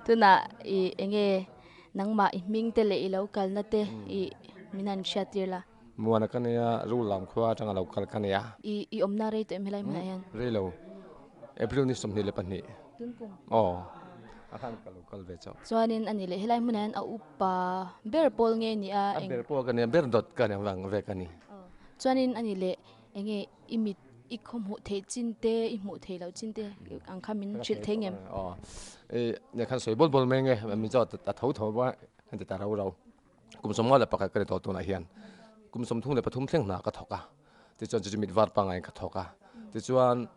Tunah i eng nge nangmah i hming te leh i lo kalna te i min han hriat tir la. Muana ka nia, Rul lam khua atanga lo kal ka nia. I i awmna rei tawh em helai hmunah hian? Rei lo, April ni 22. Tun kum? Aw, a khan ka lo kal ve chauh. Chuanin a ni leh helai hmunah hian a upa ber pawl nge ni a? A ber pawh ka nia, ber dawt ka nia vang ve ka ni. Chuanin a ni leh eng nge i mit I khaw hmuh theih chin te, i hmuh theih loh chin te ang kha min hrilh thei ngem? Aw, i nia khan sawi bawl bawl mai nge, min zawt a tho tho a heti ta rau rau. Kum 51 ka ni tawh tunah hian kum 33 thleng hna ka thawk a, tichuan chu chu mit var pangaiin ka thawk a, tichuan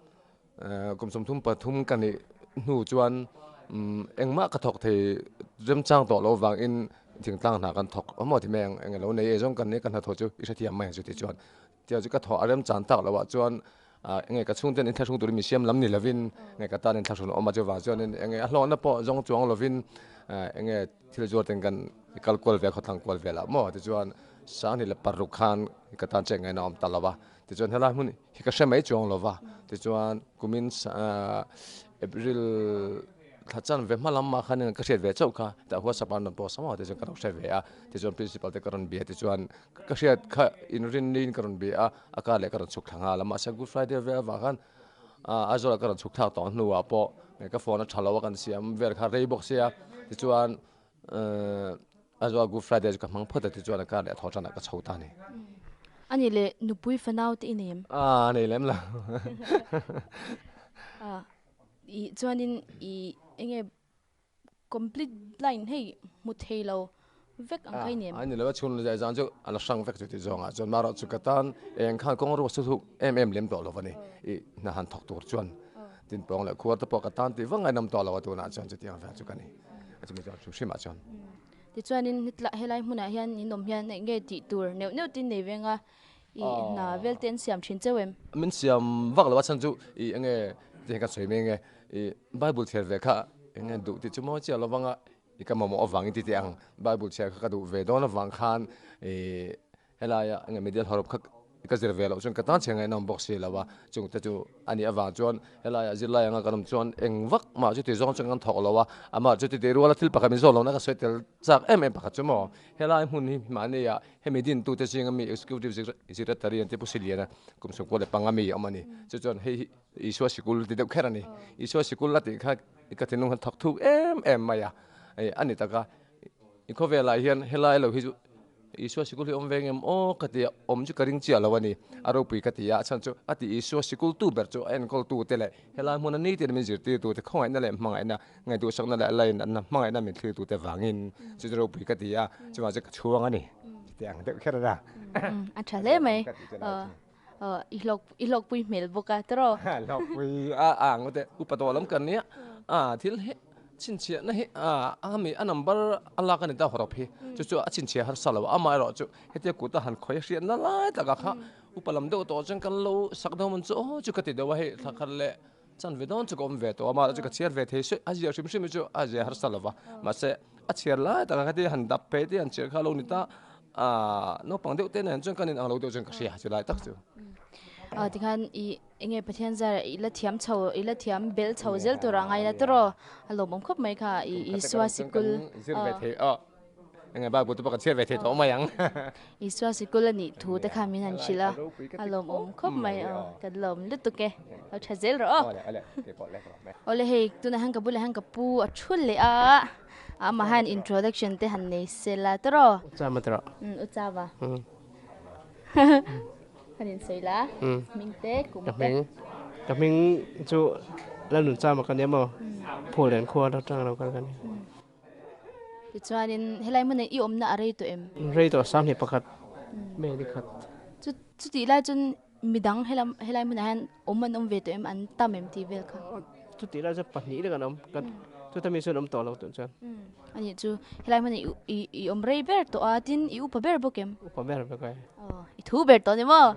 kum 33 ka nih hnu chuan engmah ka thawk thei remchang tawh loh avangin thingtlang hna kan thawk awm maw ti mai ang, eng ilo nei e zawng kan nia ka hnathawh chu i hrethiam mai ang chu tichuan Tiang chu ka thawh a remchan tak loh ah chuan enge ka chhungten inthlahrung turin min siam lam ni lovin enge ka tan inthlahrun a awm a, chuvang chuanin enge a hlawhna pawh zawng chuang lovin enge thil zuar ten kan kal kual ve a, khawthlang kual vel ah maw tichuan 2006 khan ka tan check ngaihna a awm ta lo a, tichuan helai hmun hi ka hre mai chuang lo va, tichuan kumin April. Thla chan ve hma lam mah khanin ka hriat ve chauh kha, tah WhatsApp an rawn post a maw tichuan ka lo hre ve a, tichuan principal te ka rawn bia tichuan ka hriat kha inrinniin ka rawn bia a, a kar leh ka rawn chhuk thla nghal a, mahse Good Friday vel avang khan Aizawl ah ka rawn chhuk thlak tawh hnuah pawh ka phone a tha lo a kan siam vel kha rei bawk sia, tichuan Aizawl ah Good Friday chu ka hmang phawt a tichuan a kar leh a thaw tanah ka chho ta a ni. A nih leh nupui fanau te i nei em? A nei lem lo. I chuanin i enge complete blind hei hmu thei lo vek ang kha i ni em? A ni lo a chhun leh zan chu a la hrang vek chu tih zawngah chuan marawh chu ka tan eng khan kawng ruak chu thuk em em lem tawh lo a ni i hna han thawk tur chuan tin pawng leh khuar te pawh ka tan tih vang a inawm tawh lo a tunah chuan chutiang vel chu ka ni a chumi chuan hrim hrimah chuan. Tichuanin helai hmunah hian in awm hian eng nge tih tur neuh neuh tin nei veng a I hna vel te an siam thin cheu em? Min siam vak lo a chhan chu i enge ti hian ka sawi mai enge i Bible chhiar ve kha enge duh tih chu mawi chiah lo vang a i ka mamawh avangin ti teh ang Bible chhiar kha ka duh ve dawn avang khan i helaia enge middle hawrawp kha ka zir ve loh chuan ka tan chhiar ngaihna awm bawk si lo a chung te chu a nih avang chuan Helaiah zirlai anga kan awm chuan eng vak mah chuti zawng chuan kan thawk lo a, amah chuti tih ruala thil pakhat min zawh lohna ka sawi tel chak em em pakhat chu maw, helai hmun hi mahnia hemi dintute zinga mi Executive Secretary an ti Pu Siliana kum 15 mi a awm a ni. Chu chuan hei hi Isua sikul ti deuh kher a ni. Isua sikul a tih kha ka thinlung khan thawk thuk em em mai a, a ni tak a, i khawvelah hian helai lo hi chu Isua sikul hi awm ve ngem aw ka ti a, awm chu ka ring chiah lo a ni. A ropui ka ti a, a chhan chu a ti Isua sikul tu ber chu a enkawl tu te leh helai hmuna nitin min zirtir tu te khawngaihna leh hmangaihna, ngaihduhsakna leh lainatna hmangaihna min thlir tu te vangin chu chu ropui ka ti a, chuvang chu ka chhuang a ni. Chutiang ang deuh kher a na. A tha hle mai. I hlawk i hlawkpui hmel bawk a tiraw? Hlawkpui a a ang te upa tawh lam kan nia a thil hi chhinchhiahna hi a a mi a number a lak a ni ta hawrawp hi chu chu a chhinchhiah harsa lo a amaherawh chu hetia kut a han khawi hriatna lai takah kha upa lam deuh tawh chuan kan lo sak deuh man chu aw chu ka ti deuh a hei thla khat leh chan ve dawn chu ka awm ve tawh a amaherawh chu ka chhiar ve thei suih a ziah hrim hrim hi chu a ziah harsa lo va mahse a chhiar lai takah kha tia han dap phei te han chhiar kha a lo ni ta. Aaa naupang deuh te nen chuan kan inang lo deuh chuan ka hria chu lai tak chu. Aaa tikhan i enge Pathian zar i la thiam chho i la thiam bel chho zel tur a ngai la tawrh aw a lawmawm khawp mai kha i Isua sikul zir ve thei aw enge Bible te pawh kan chhiar ve thei tawh mai ang. Isua sikul a nih thu te kha min han hrilh a a lawmawm khawp mai aw kan lawm lutuk e lo tha zel rawh aw. Awle keipawh lek rawh mai. Awle hei tunah hian ka bulah hian ka pu a thu leh a. Amah hian introduction te han nei sela tawrh. U Chama tawrh. U Chama. Han in sawi la. Hming te, kum te. Ka hming, ka hming chu Lalnun Chama ka nia maw? Phulen khua atang lo kal ka ni. Tichuanin helai hmunah i awmna a rei tawh em? Rei tawh 21 May ni khat. Chu chutih lai chuan midang helai hmunah hian awm an awm ve tawh em? An tam em tih vel kha? Chutih lai chuan pahnih lek an awm. Kan chuta mi chuan awm tawh lo tun chuan. A nih chu helai hmunah i i awm rei ber tawh a tin i upa ber bawk em? Upa ber bawk e. Aw i thu ber tawh ni maw?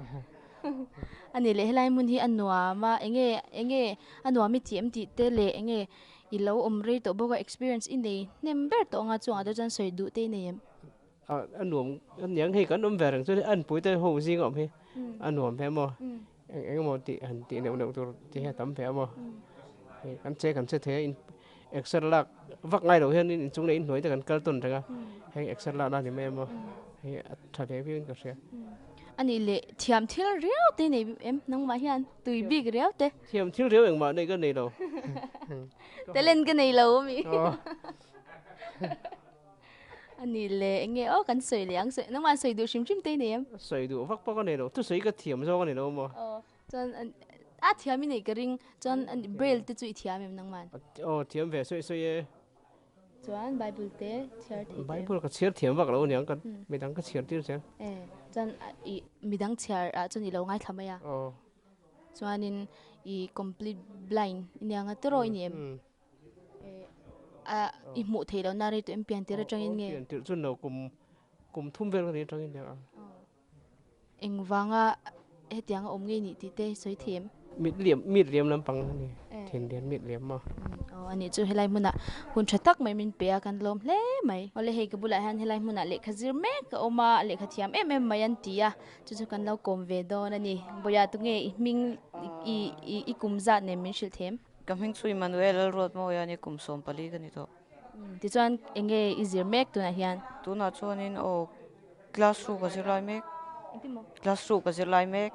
A nih leh helai hmun hi a nuam a enge enge a nuam i tih em tih te leh enge i lo awm rei tawh bawk a experience i nei hnem ber tawh anga chungah te chuan sawi duh te i nei em? A nuam a niang hei kan awm ve reng chuan an pui te ho zing a awm hi a nuam ve maw? Eng eng emaw tih han tih neuh neuh tur tih hi a tam ve a maw? Hei kan che kan che thei a in exer lak vak ngai loh hian in inchung leh inhnuai te kan kal tawn reng a, heng exer lak na ni mai emaw hei a tha ve viau in ka hria. A nih leh thiam thil riau te nei em nangmah hian tui bik riau te. Thiam thil riau engmah neih ka nei lo. Talent ka nei lo ami. A nih le, eng nge aw kan sawi leh ang, sawi nangmah sawi duh hrim hrim te i nei em? Sawi duh vak pawh ka nei lo, thusawi ka thiam zawk a ni lo maw? Aw, Chuan a thiam i neih ka ring. Chuan Braille te chu i thiam em nangman? Aw thiam ve sawi sawi e. Chuan Bible te chhiar thei te. Bible ka chhiar thiam vak lo aniang ka midang ka chhiar tir zel. E chuan i midang chhiar ah chuan i lo ngaithla mai a. Aw. Chuanin i complete blind i nia nga tiraw i ni em? A i hmuh theih loh na rei tawh em pian tir atangin nge? Aw pian tirh chuan lo kum kum thum vel ka ni atangin nia. Engvanga hetianga awm ngei nih tih te sawi thei em? Mit liam mit liam lampang a ni thinlian mit liam a. Aw a nih chu helai hmunah hun tha tak mai min pe a kan lawm hle mai. Awle hei ka bulah hian helai hmunah lehkha zir mek a awm a lehkha thiam em em mai an ti a chu chu kan lo kawm ve dawn a ni. Bawia tunge i hming i i kum zat nen min hrilh them? Ka hming chu Emmanuel Lalruatmawia a ni kum 14 ka ni tawh. Tichuan enge i zir mek tunah hian? Tunah chuanin aw class 2 ka zir lai mek. Class 2 ka zir lai mek.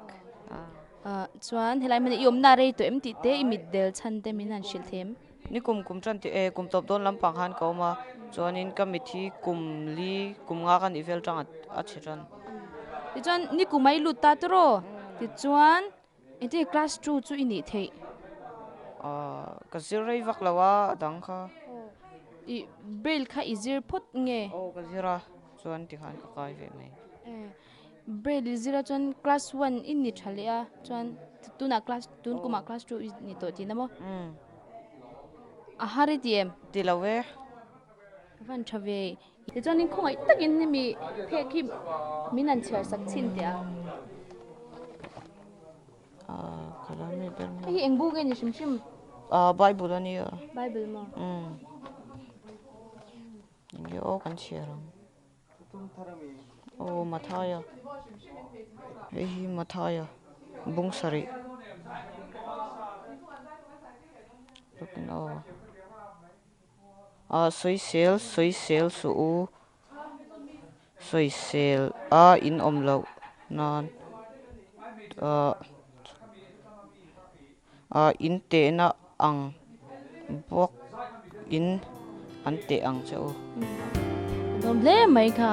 Chuan helai hmuna i awmna rei tawh em tih te i mit del chhan te min han hrilh them? Ni kum kum tan tih e kum tawp dawn lampang khan ka awm a chuanin ka mit hi kum li kum nga ka nih vel tang a chhe tan. Tichuan ni kum a i lut ta tawh tichuan Engtin nge class 2 chu i nih theih? Ahh ka zir rei vak lo a, a dang kha. I braille kha i zir phawt nge? Aw ka zir a, chuan tikhan ka kai ve mai. Braille i zir a chuan class 1 i ni tha leh a, chuan tunah class tun kumah class 2 i ni tawh tihna maw? Umm. A har i ti em? Ti lo e. Ka van tha ve. Tichuanin khawngaih takin hemi phek hi min han chhiar sak chhin teh a. Hei hi eng bu nge ni hrim hrim? Bible a nia. Bible maw? Umm. Enge aw kan chhiar ang. Aw Mathaia. Hei hi Mathaia bung sarih. Aw. Ah sawisel sawisel suh u, sawisel a in awm loh nan ah ah in tehna ang bawk in an teh ang che u. A nuam hle mai kha.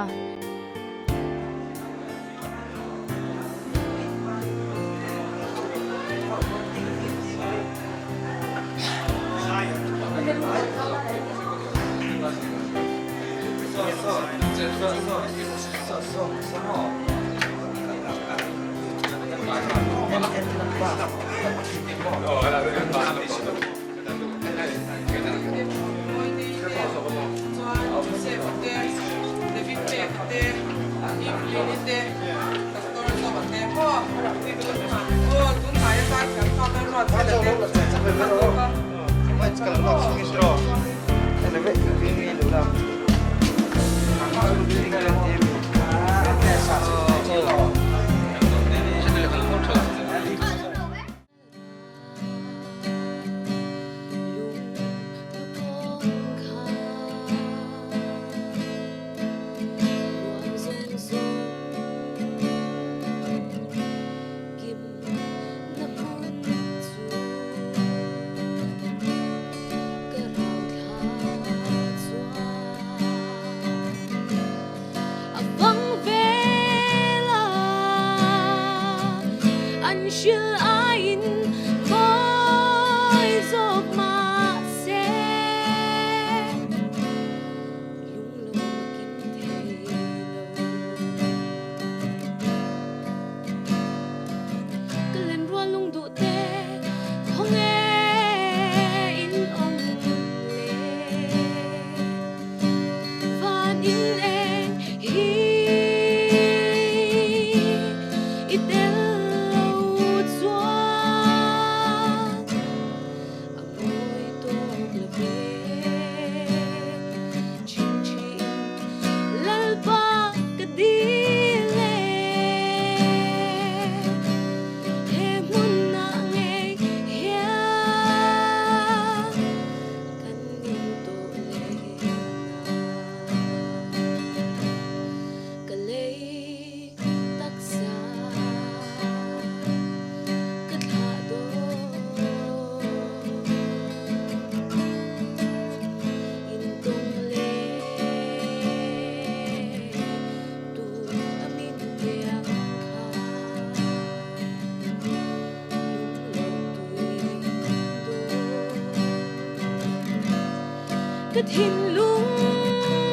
Ka thinlung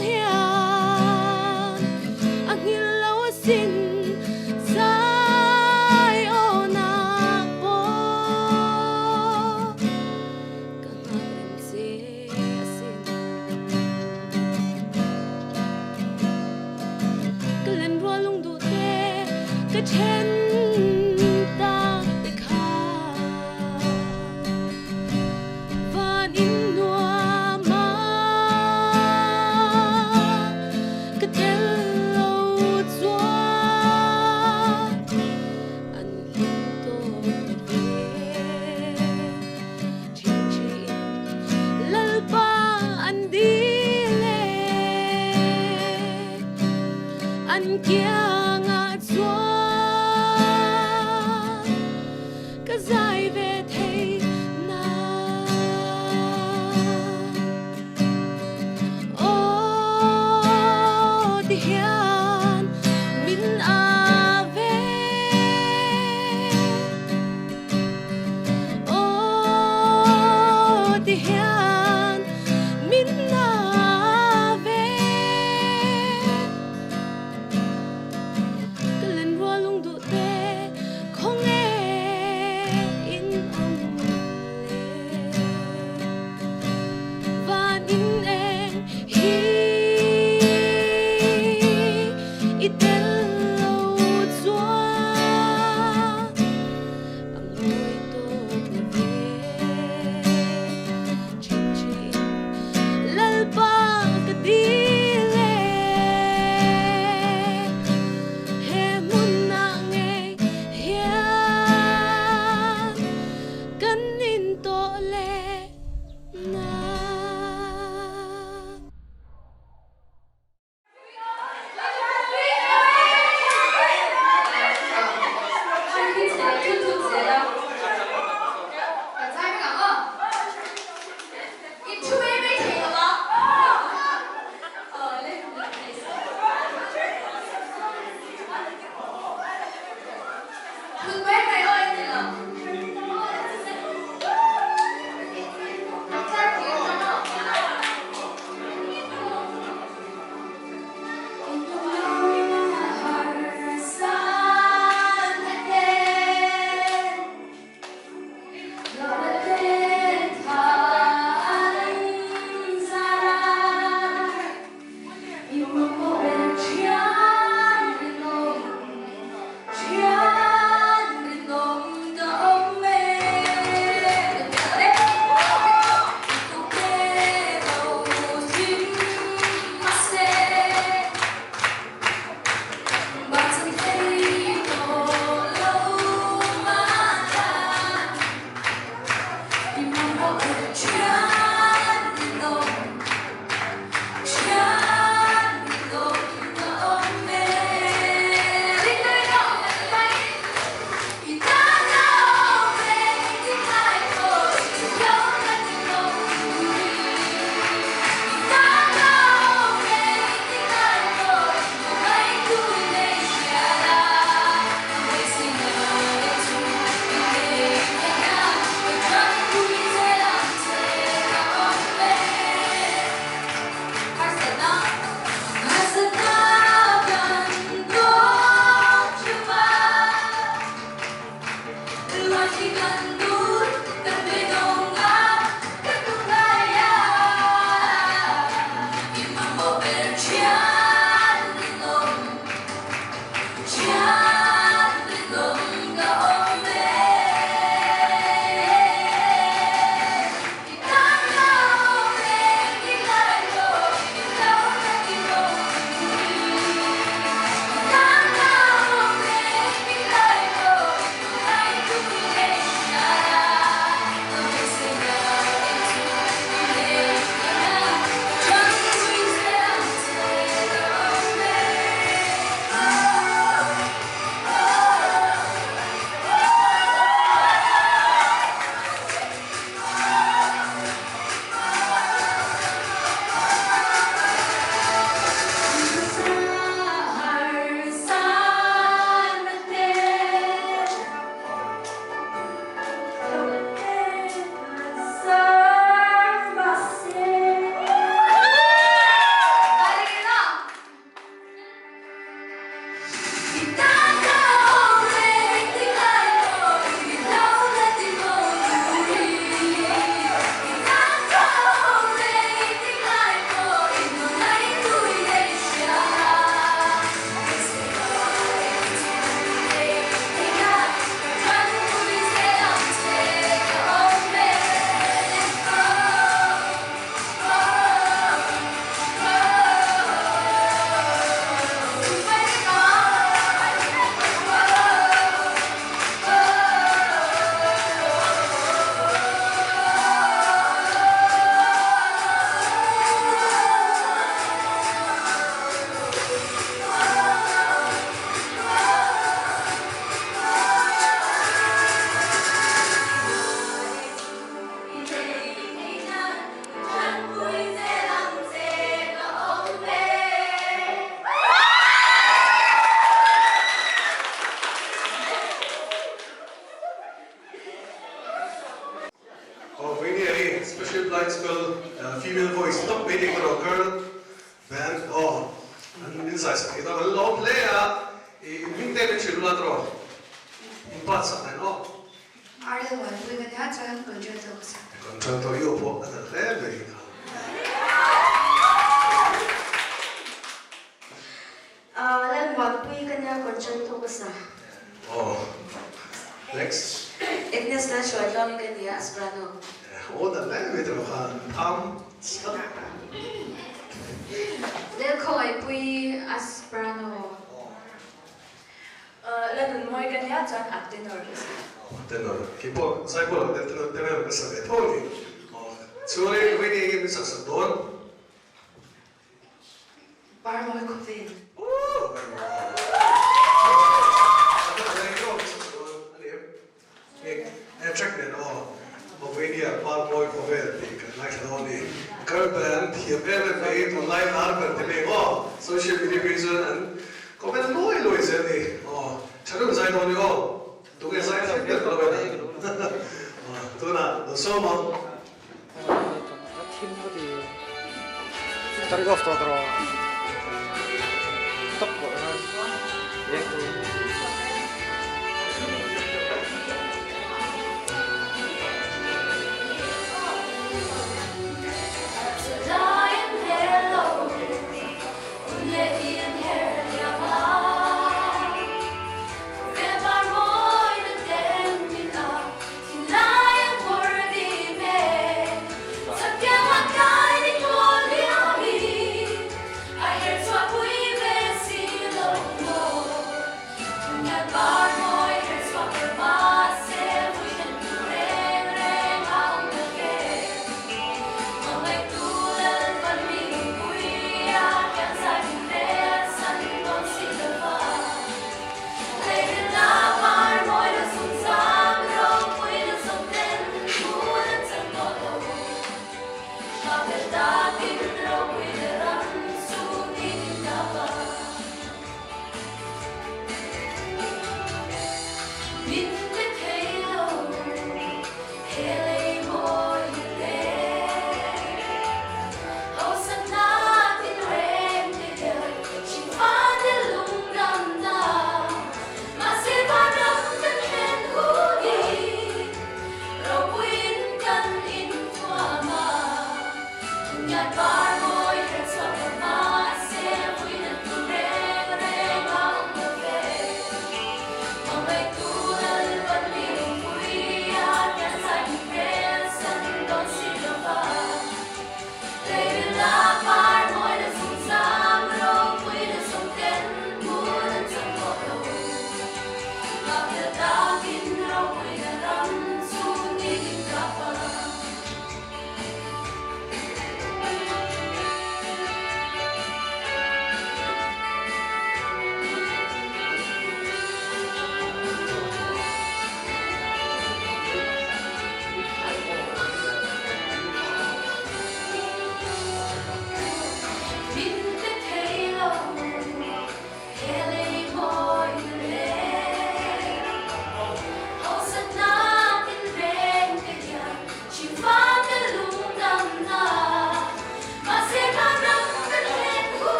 hian a nghilh lo asin zai awnak pawh ka nghak reng che asin. Ka len rual lung duh te ka then tak te kha van in nuam a ka tel lo chuan an hlim tawk ve thin thin Lalpa an dil e an kiangah chuan ka zai ve thei nan. Aw ti hian min a ve. Aw ti hian min a ve. Ka len rual lung duh te khawnge in awm le. Van in eng hi i tel lo chuan a mawi tawk lo ve. Thin thin Lalpa ka dil e, he hmunah ngei hian kan in tawh leh na. Aw Vainia hi Special Blind School female voice tawp mai ni erawh girl band aw an in zai sak thei dawn an lawm hle a i in hming te min hrilh ula tawh in part sak nen aw. Arle Muanpui ka nia chuan contralto ka sak. Contralto i aw pawh a nalh hle mai kha. Lalmuanpui ka nia contralto ka sa. Aw next. Agnes Lalhruaitluangi ka nia a soprano. Aw nalh hle mai tawh kha tham chak. Lalkhawngaihpui a soprano. Lalnunmawi ka nia chuan a tenor ka sa. Tenor keipawh zaipawl ang deuh tenor tenor ka sa ve tho a ni. Chuan Winnie enge min sak sak dawn? Parmawi khawvel. Track nen aw Mawvenia Parmawi khawvel tih kan ngaithla dawn a ni. Girl band thiam em em mai tunlai lar ber ti mai aw social media phei chuan an comment luai luai zel a ni aw tha deuh zai dawn ni aw tunge zai thiam ber ka lo en ang tunah lo sawm ang.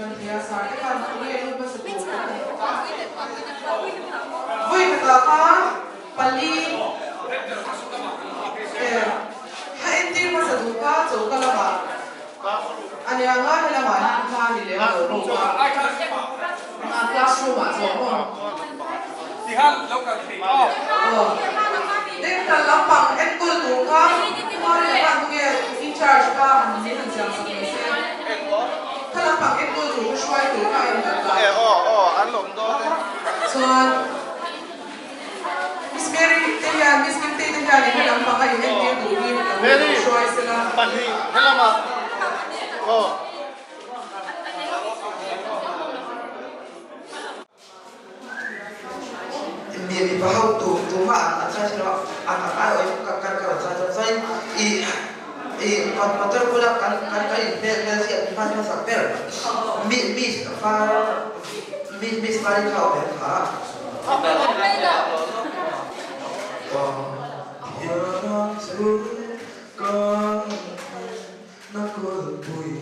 kan thei a, sar te khan nge lut hmasa tur kan ti. Vui khatah khan pali eh a entir hmasa duh kha choka lamah a nia nga helamah hian hma ni lem lo bawk a, a classroom ah zawh maw? Aw dental lampang enkawl tur kha Mary khan tunge in charge kha han min han siam sak mai se kha lampang enkawl tur kha hruai tur kha a inkalh dan chuan Miss Mary te hian Miss Kimtei te hian in he lampang a in entir duh hi lo hruai sela. Mi mipa ho tu tumah an an chai lo a an an ai awih ka kan ka rawn chai chuan chuan i i motor bula kan kan kan in hmel hmel hi an hman hmasak ber mi mi var mi miss var in kha awm em kha. Pathian chu ka Na kulpui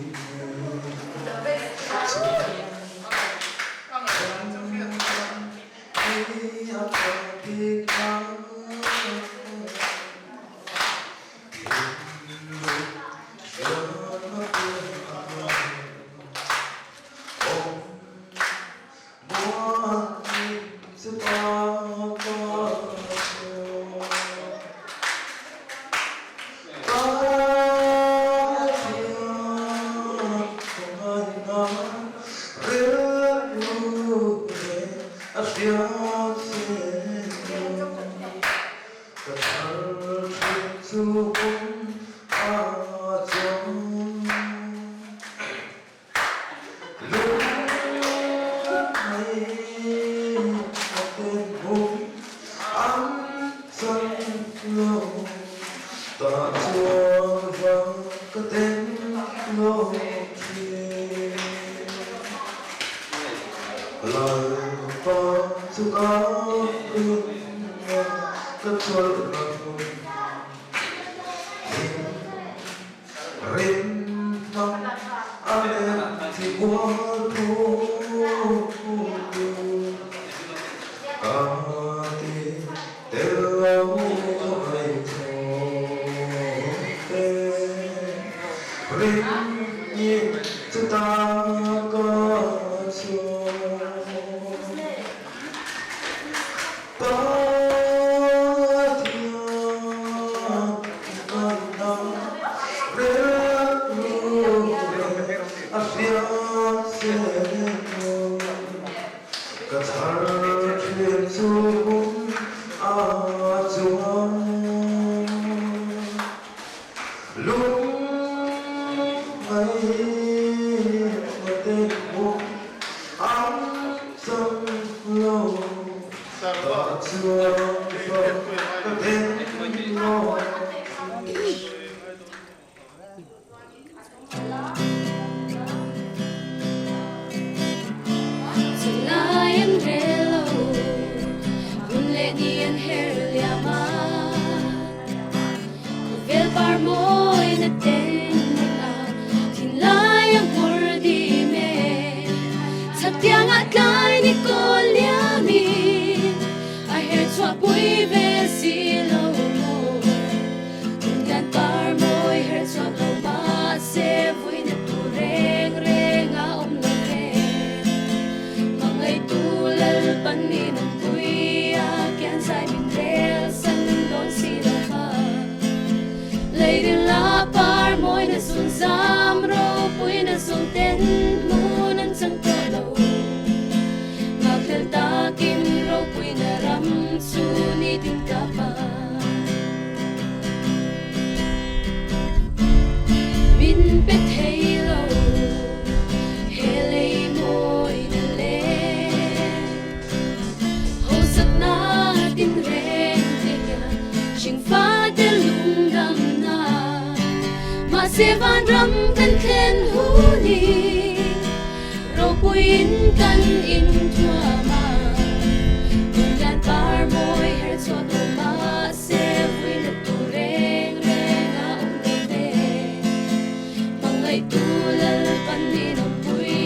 Mangai tu lal pan ni no pui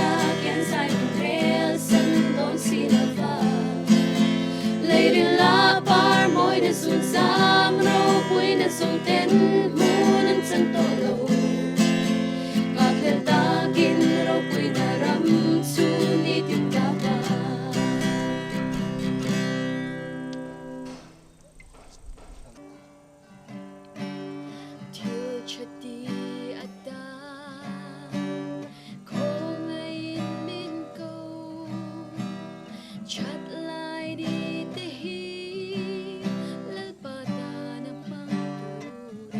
a. zawng ten hmun an chang tawh lo. Nghakhlel takin ropuina ram chu nitin ka pan. Thil tha ti a ta khawngaiin min ko. That lai ni te hi Lalpa tana hmang turin.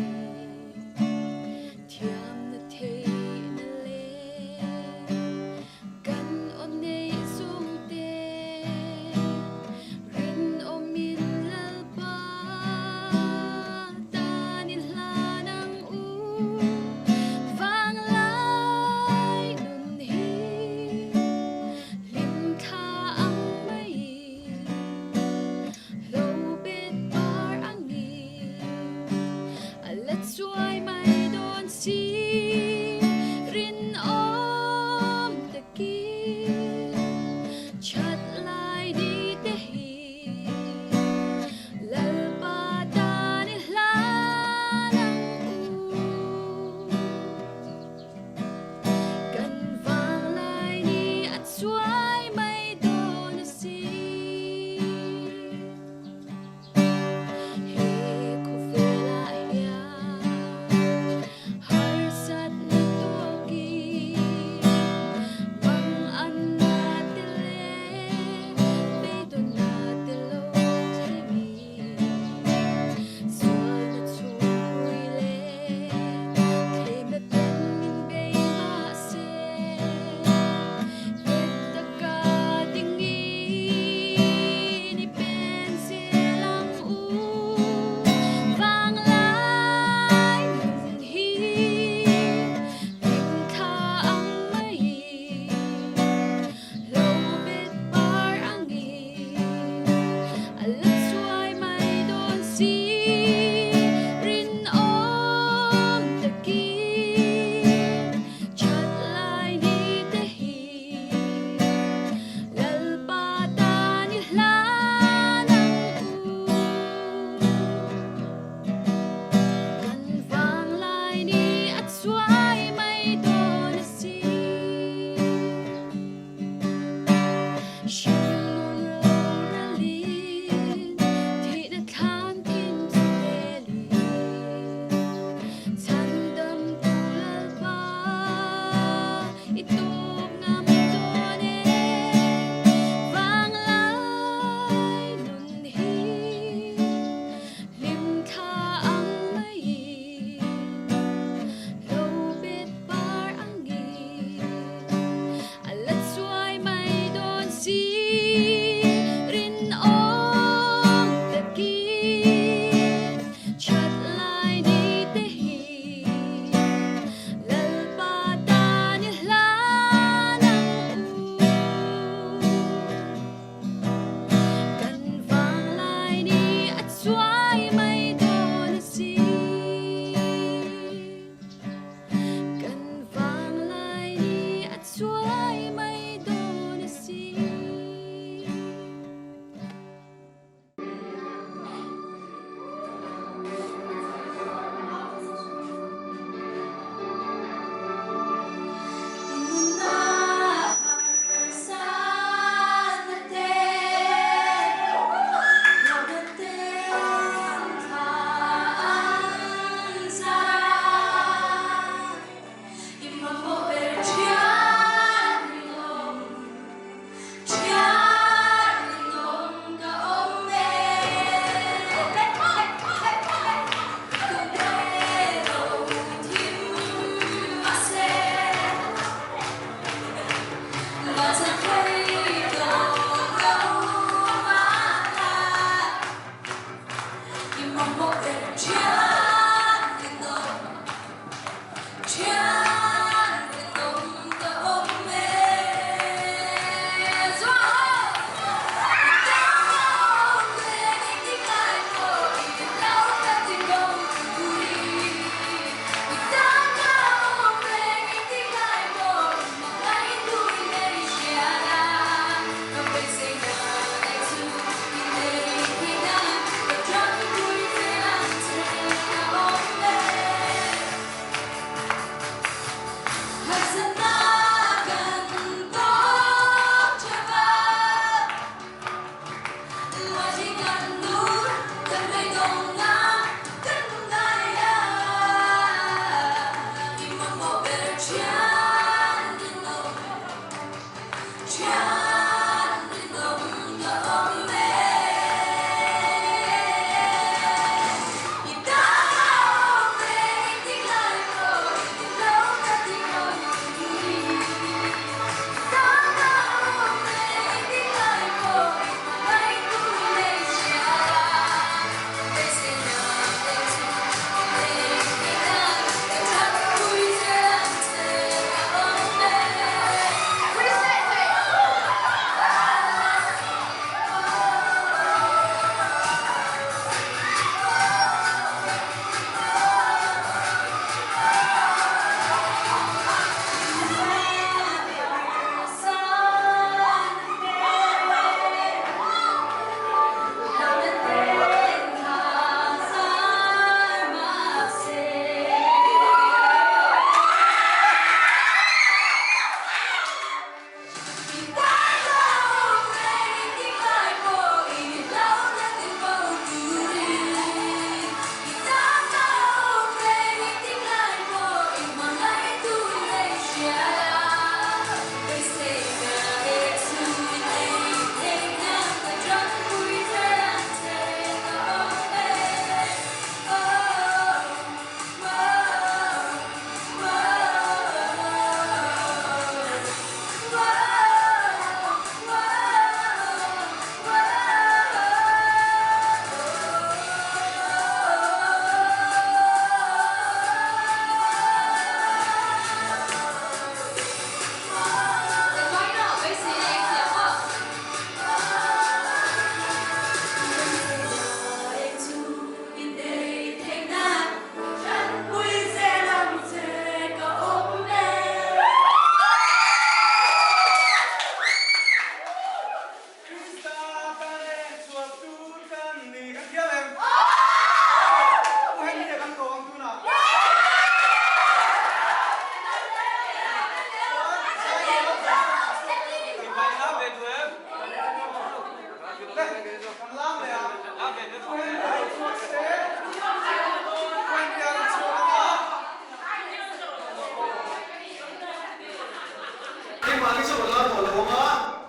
chauh an lar tawh lo ang a,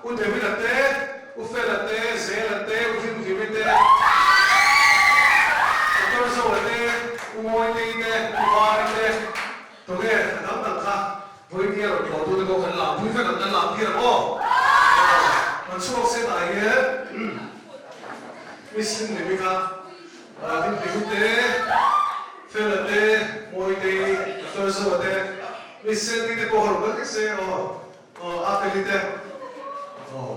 U David-a te, U Fela te, Zela te, U Hlimhlimi te, Doctor Zoa te, U Mawitei te, U Vari te, tunge a dang dang kha vawiin rawn tlawh tute pawh kan lam pui vek ang, kan lam tir ang aw. Kan chhuak se tah hian Miss Hlimhlimi kha Hlimhlimi te, Fela te, Mawitei, Doctor Zoa te, Miss Sandy te pawh rawn kal vek se aw. Aw a feli te aw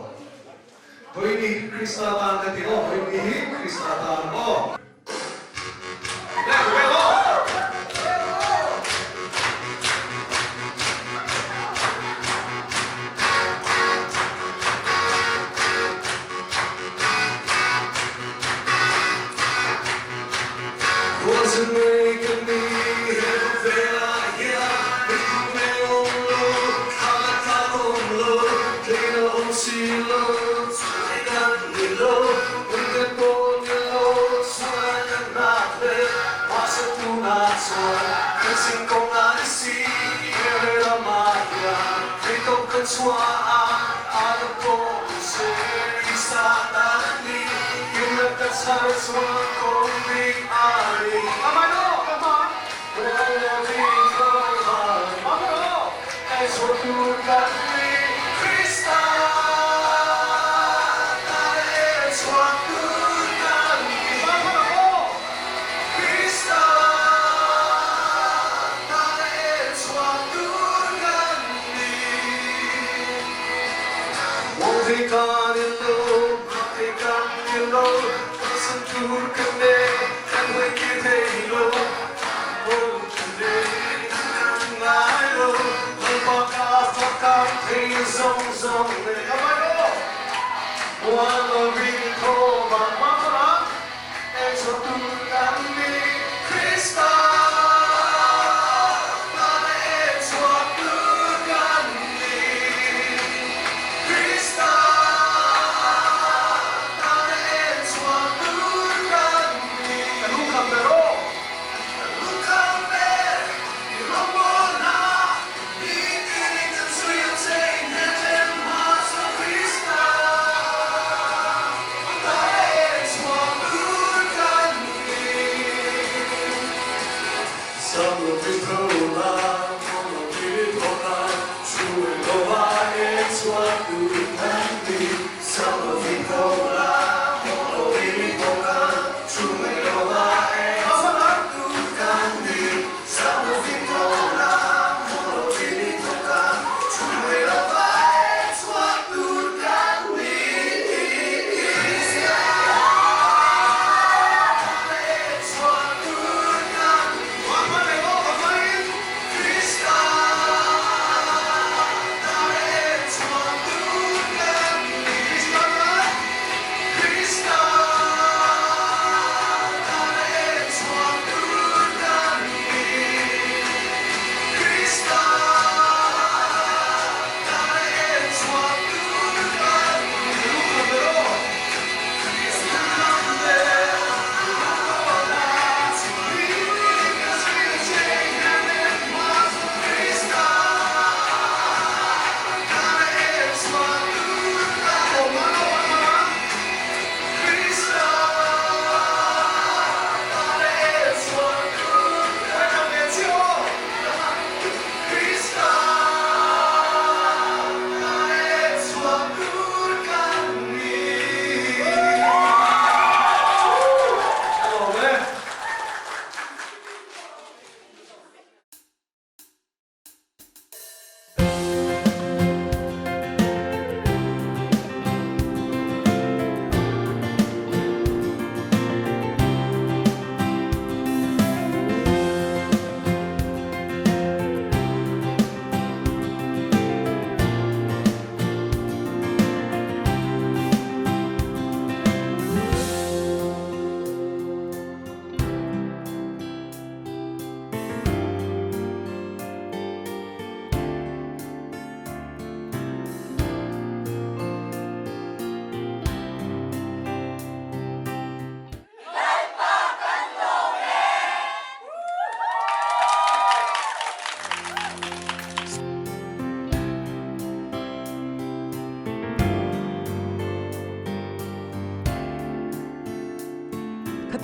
Vawiini Krista tan ka ti aw Vawiini hi Krista tan aw. Leh vel aw. Rualzin ngei kan ni he khawvelah hian Ringtu hmel awm lo, thla leh tlak awm lo, Tleina awm si lo, chulai kan ni lo, Ringte pawh ni lo, chulai kan hnak hle, Mahse tunah chuan kan zing kawng a ni si, He lehlamah hian theihtawp kan chhuah a, a la pawh ni se, Krista tan a ni, Inla ka chhar chuan kawng bik a ni. Amah aw, ka hma.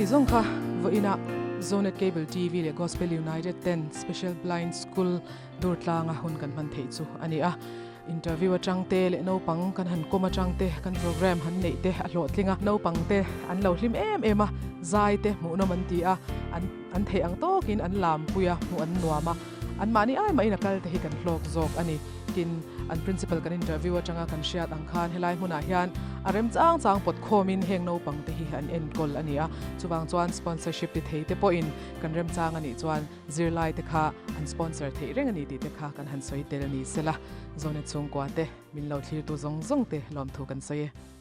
Khati zawng kha vawiinah Zonet Cable TV leh Gospel United ten Special Blind School Durtlanga hun kan hman theih chu a ni a. Interview atang te leh naupang kan han kawm atang te kan program han neih te a hlawhtling a, naupang te an lo hlim em em a, zai te hmuhnawm an ti a, an an theih ang tawkin an lampui a, hmuh an nuam a, anmahni ai mahin a kal te hi kan hlawk zawk a ni. Tin, an principal kan interview atanga kan hriat ang khan helai hmunah hian a rem chang chang pawt khawmin heng naupang te hi an enkawl a ni a, chuvang chuan sponsorship ti thei te pawhin kan rem chang a nih chuan Zirlai te kha an sponsor theih reng a ni tih te kha kan han sawi tel a ni sela, Zonet chhungkua te, min lo thlirtu zawng zawng te lawmthu kan sawi e.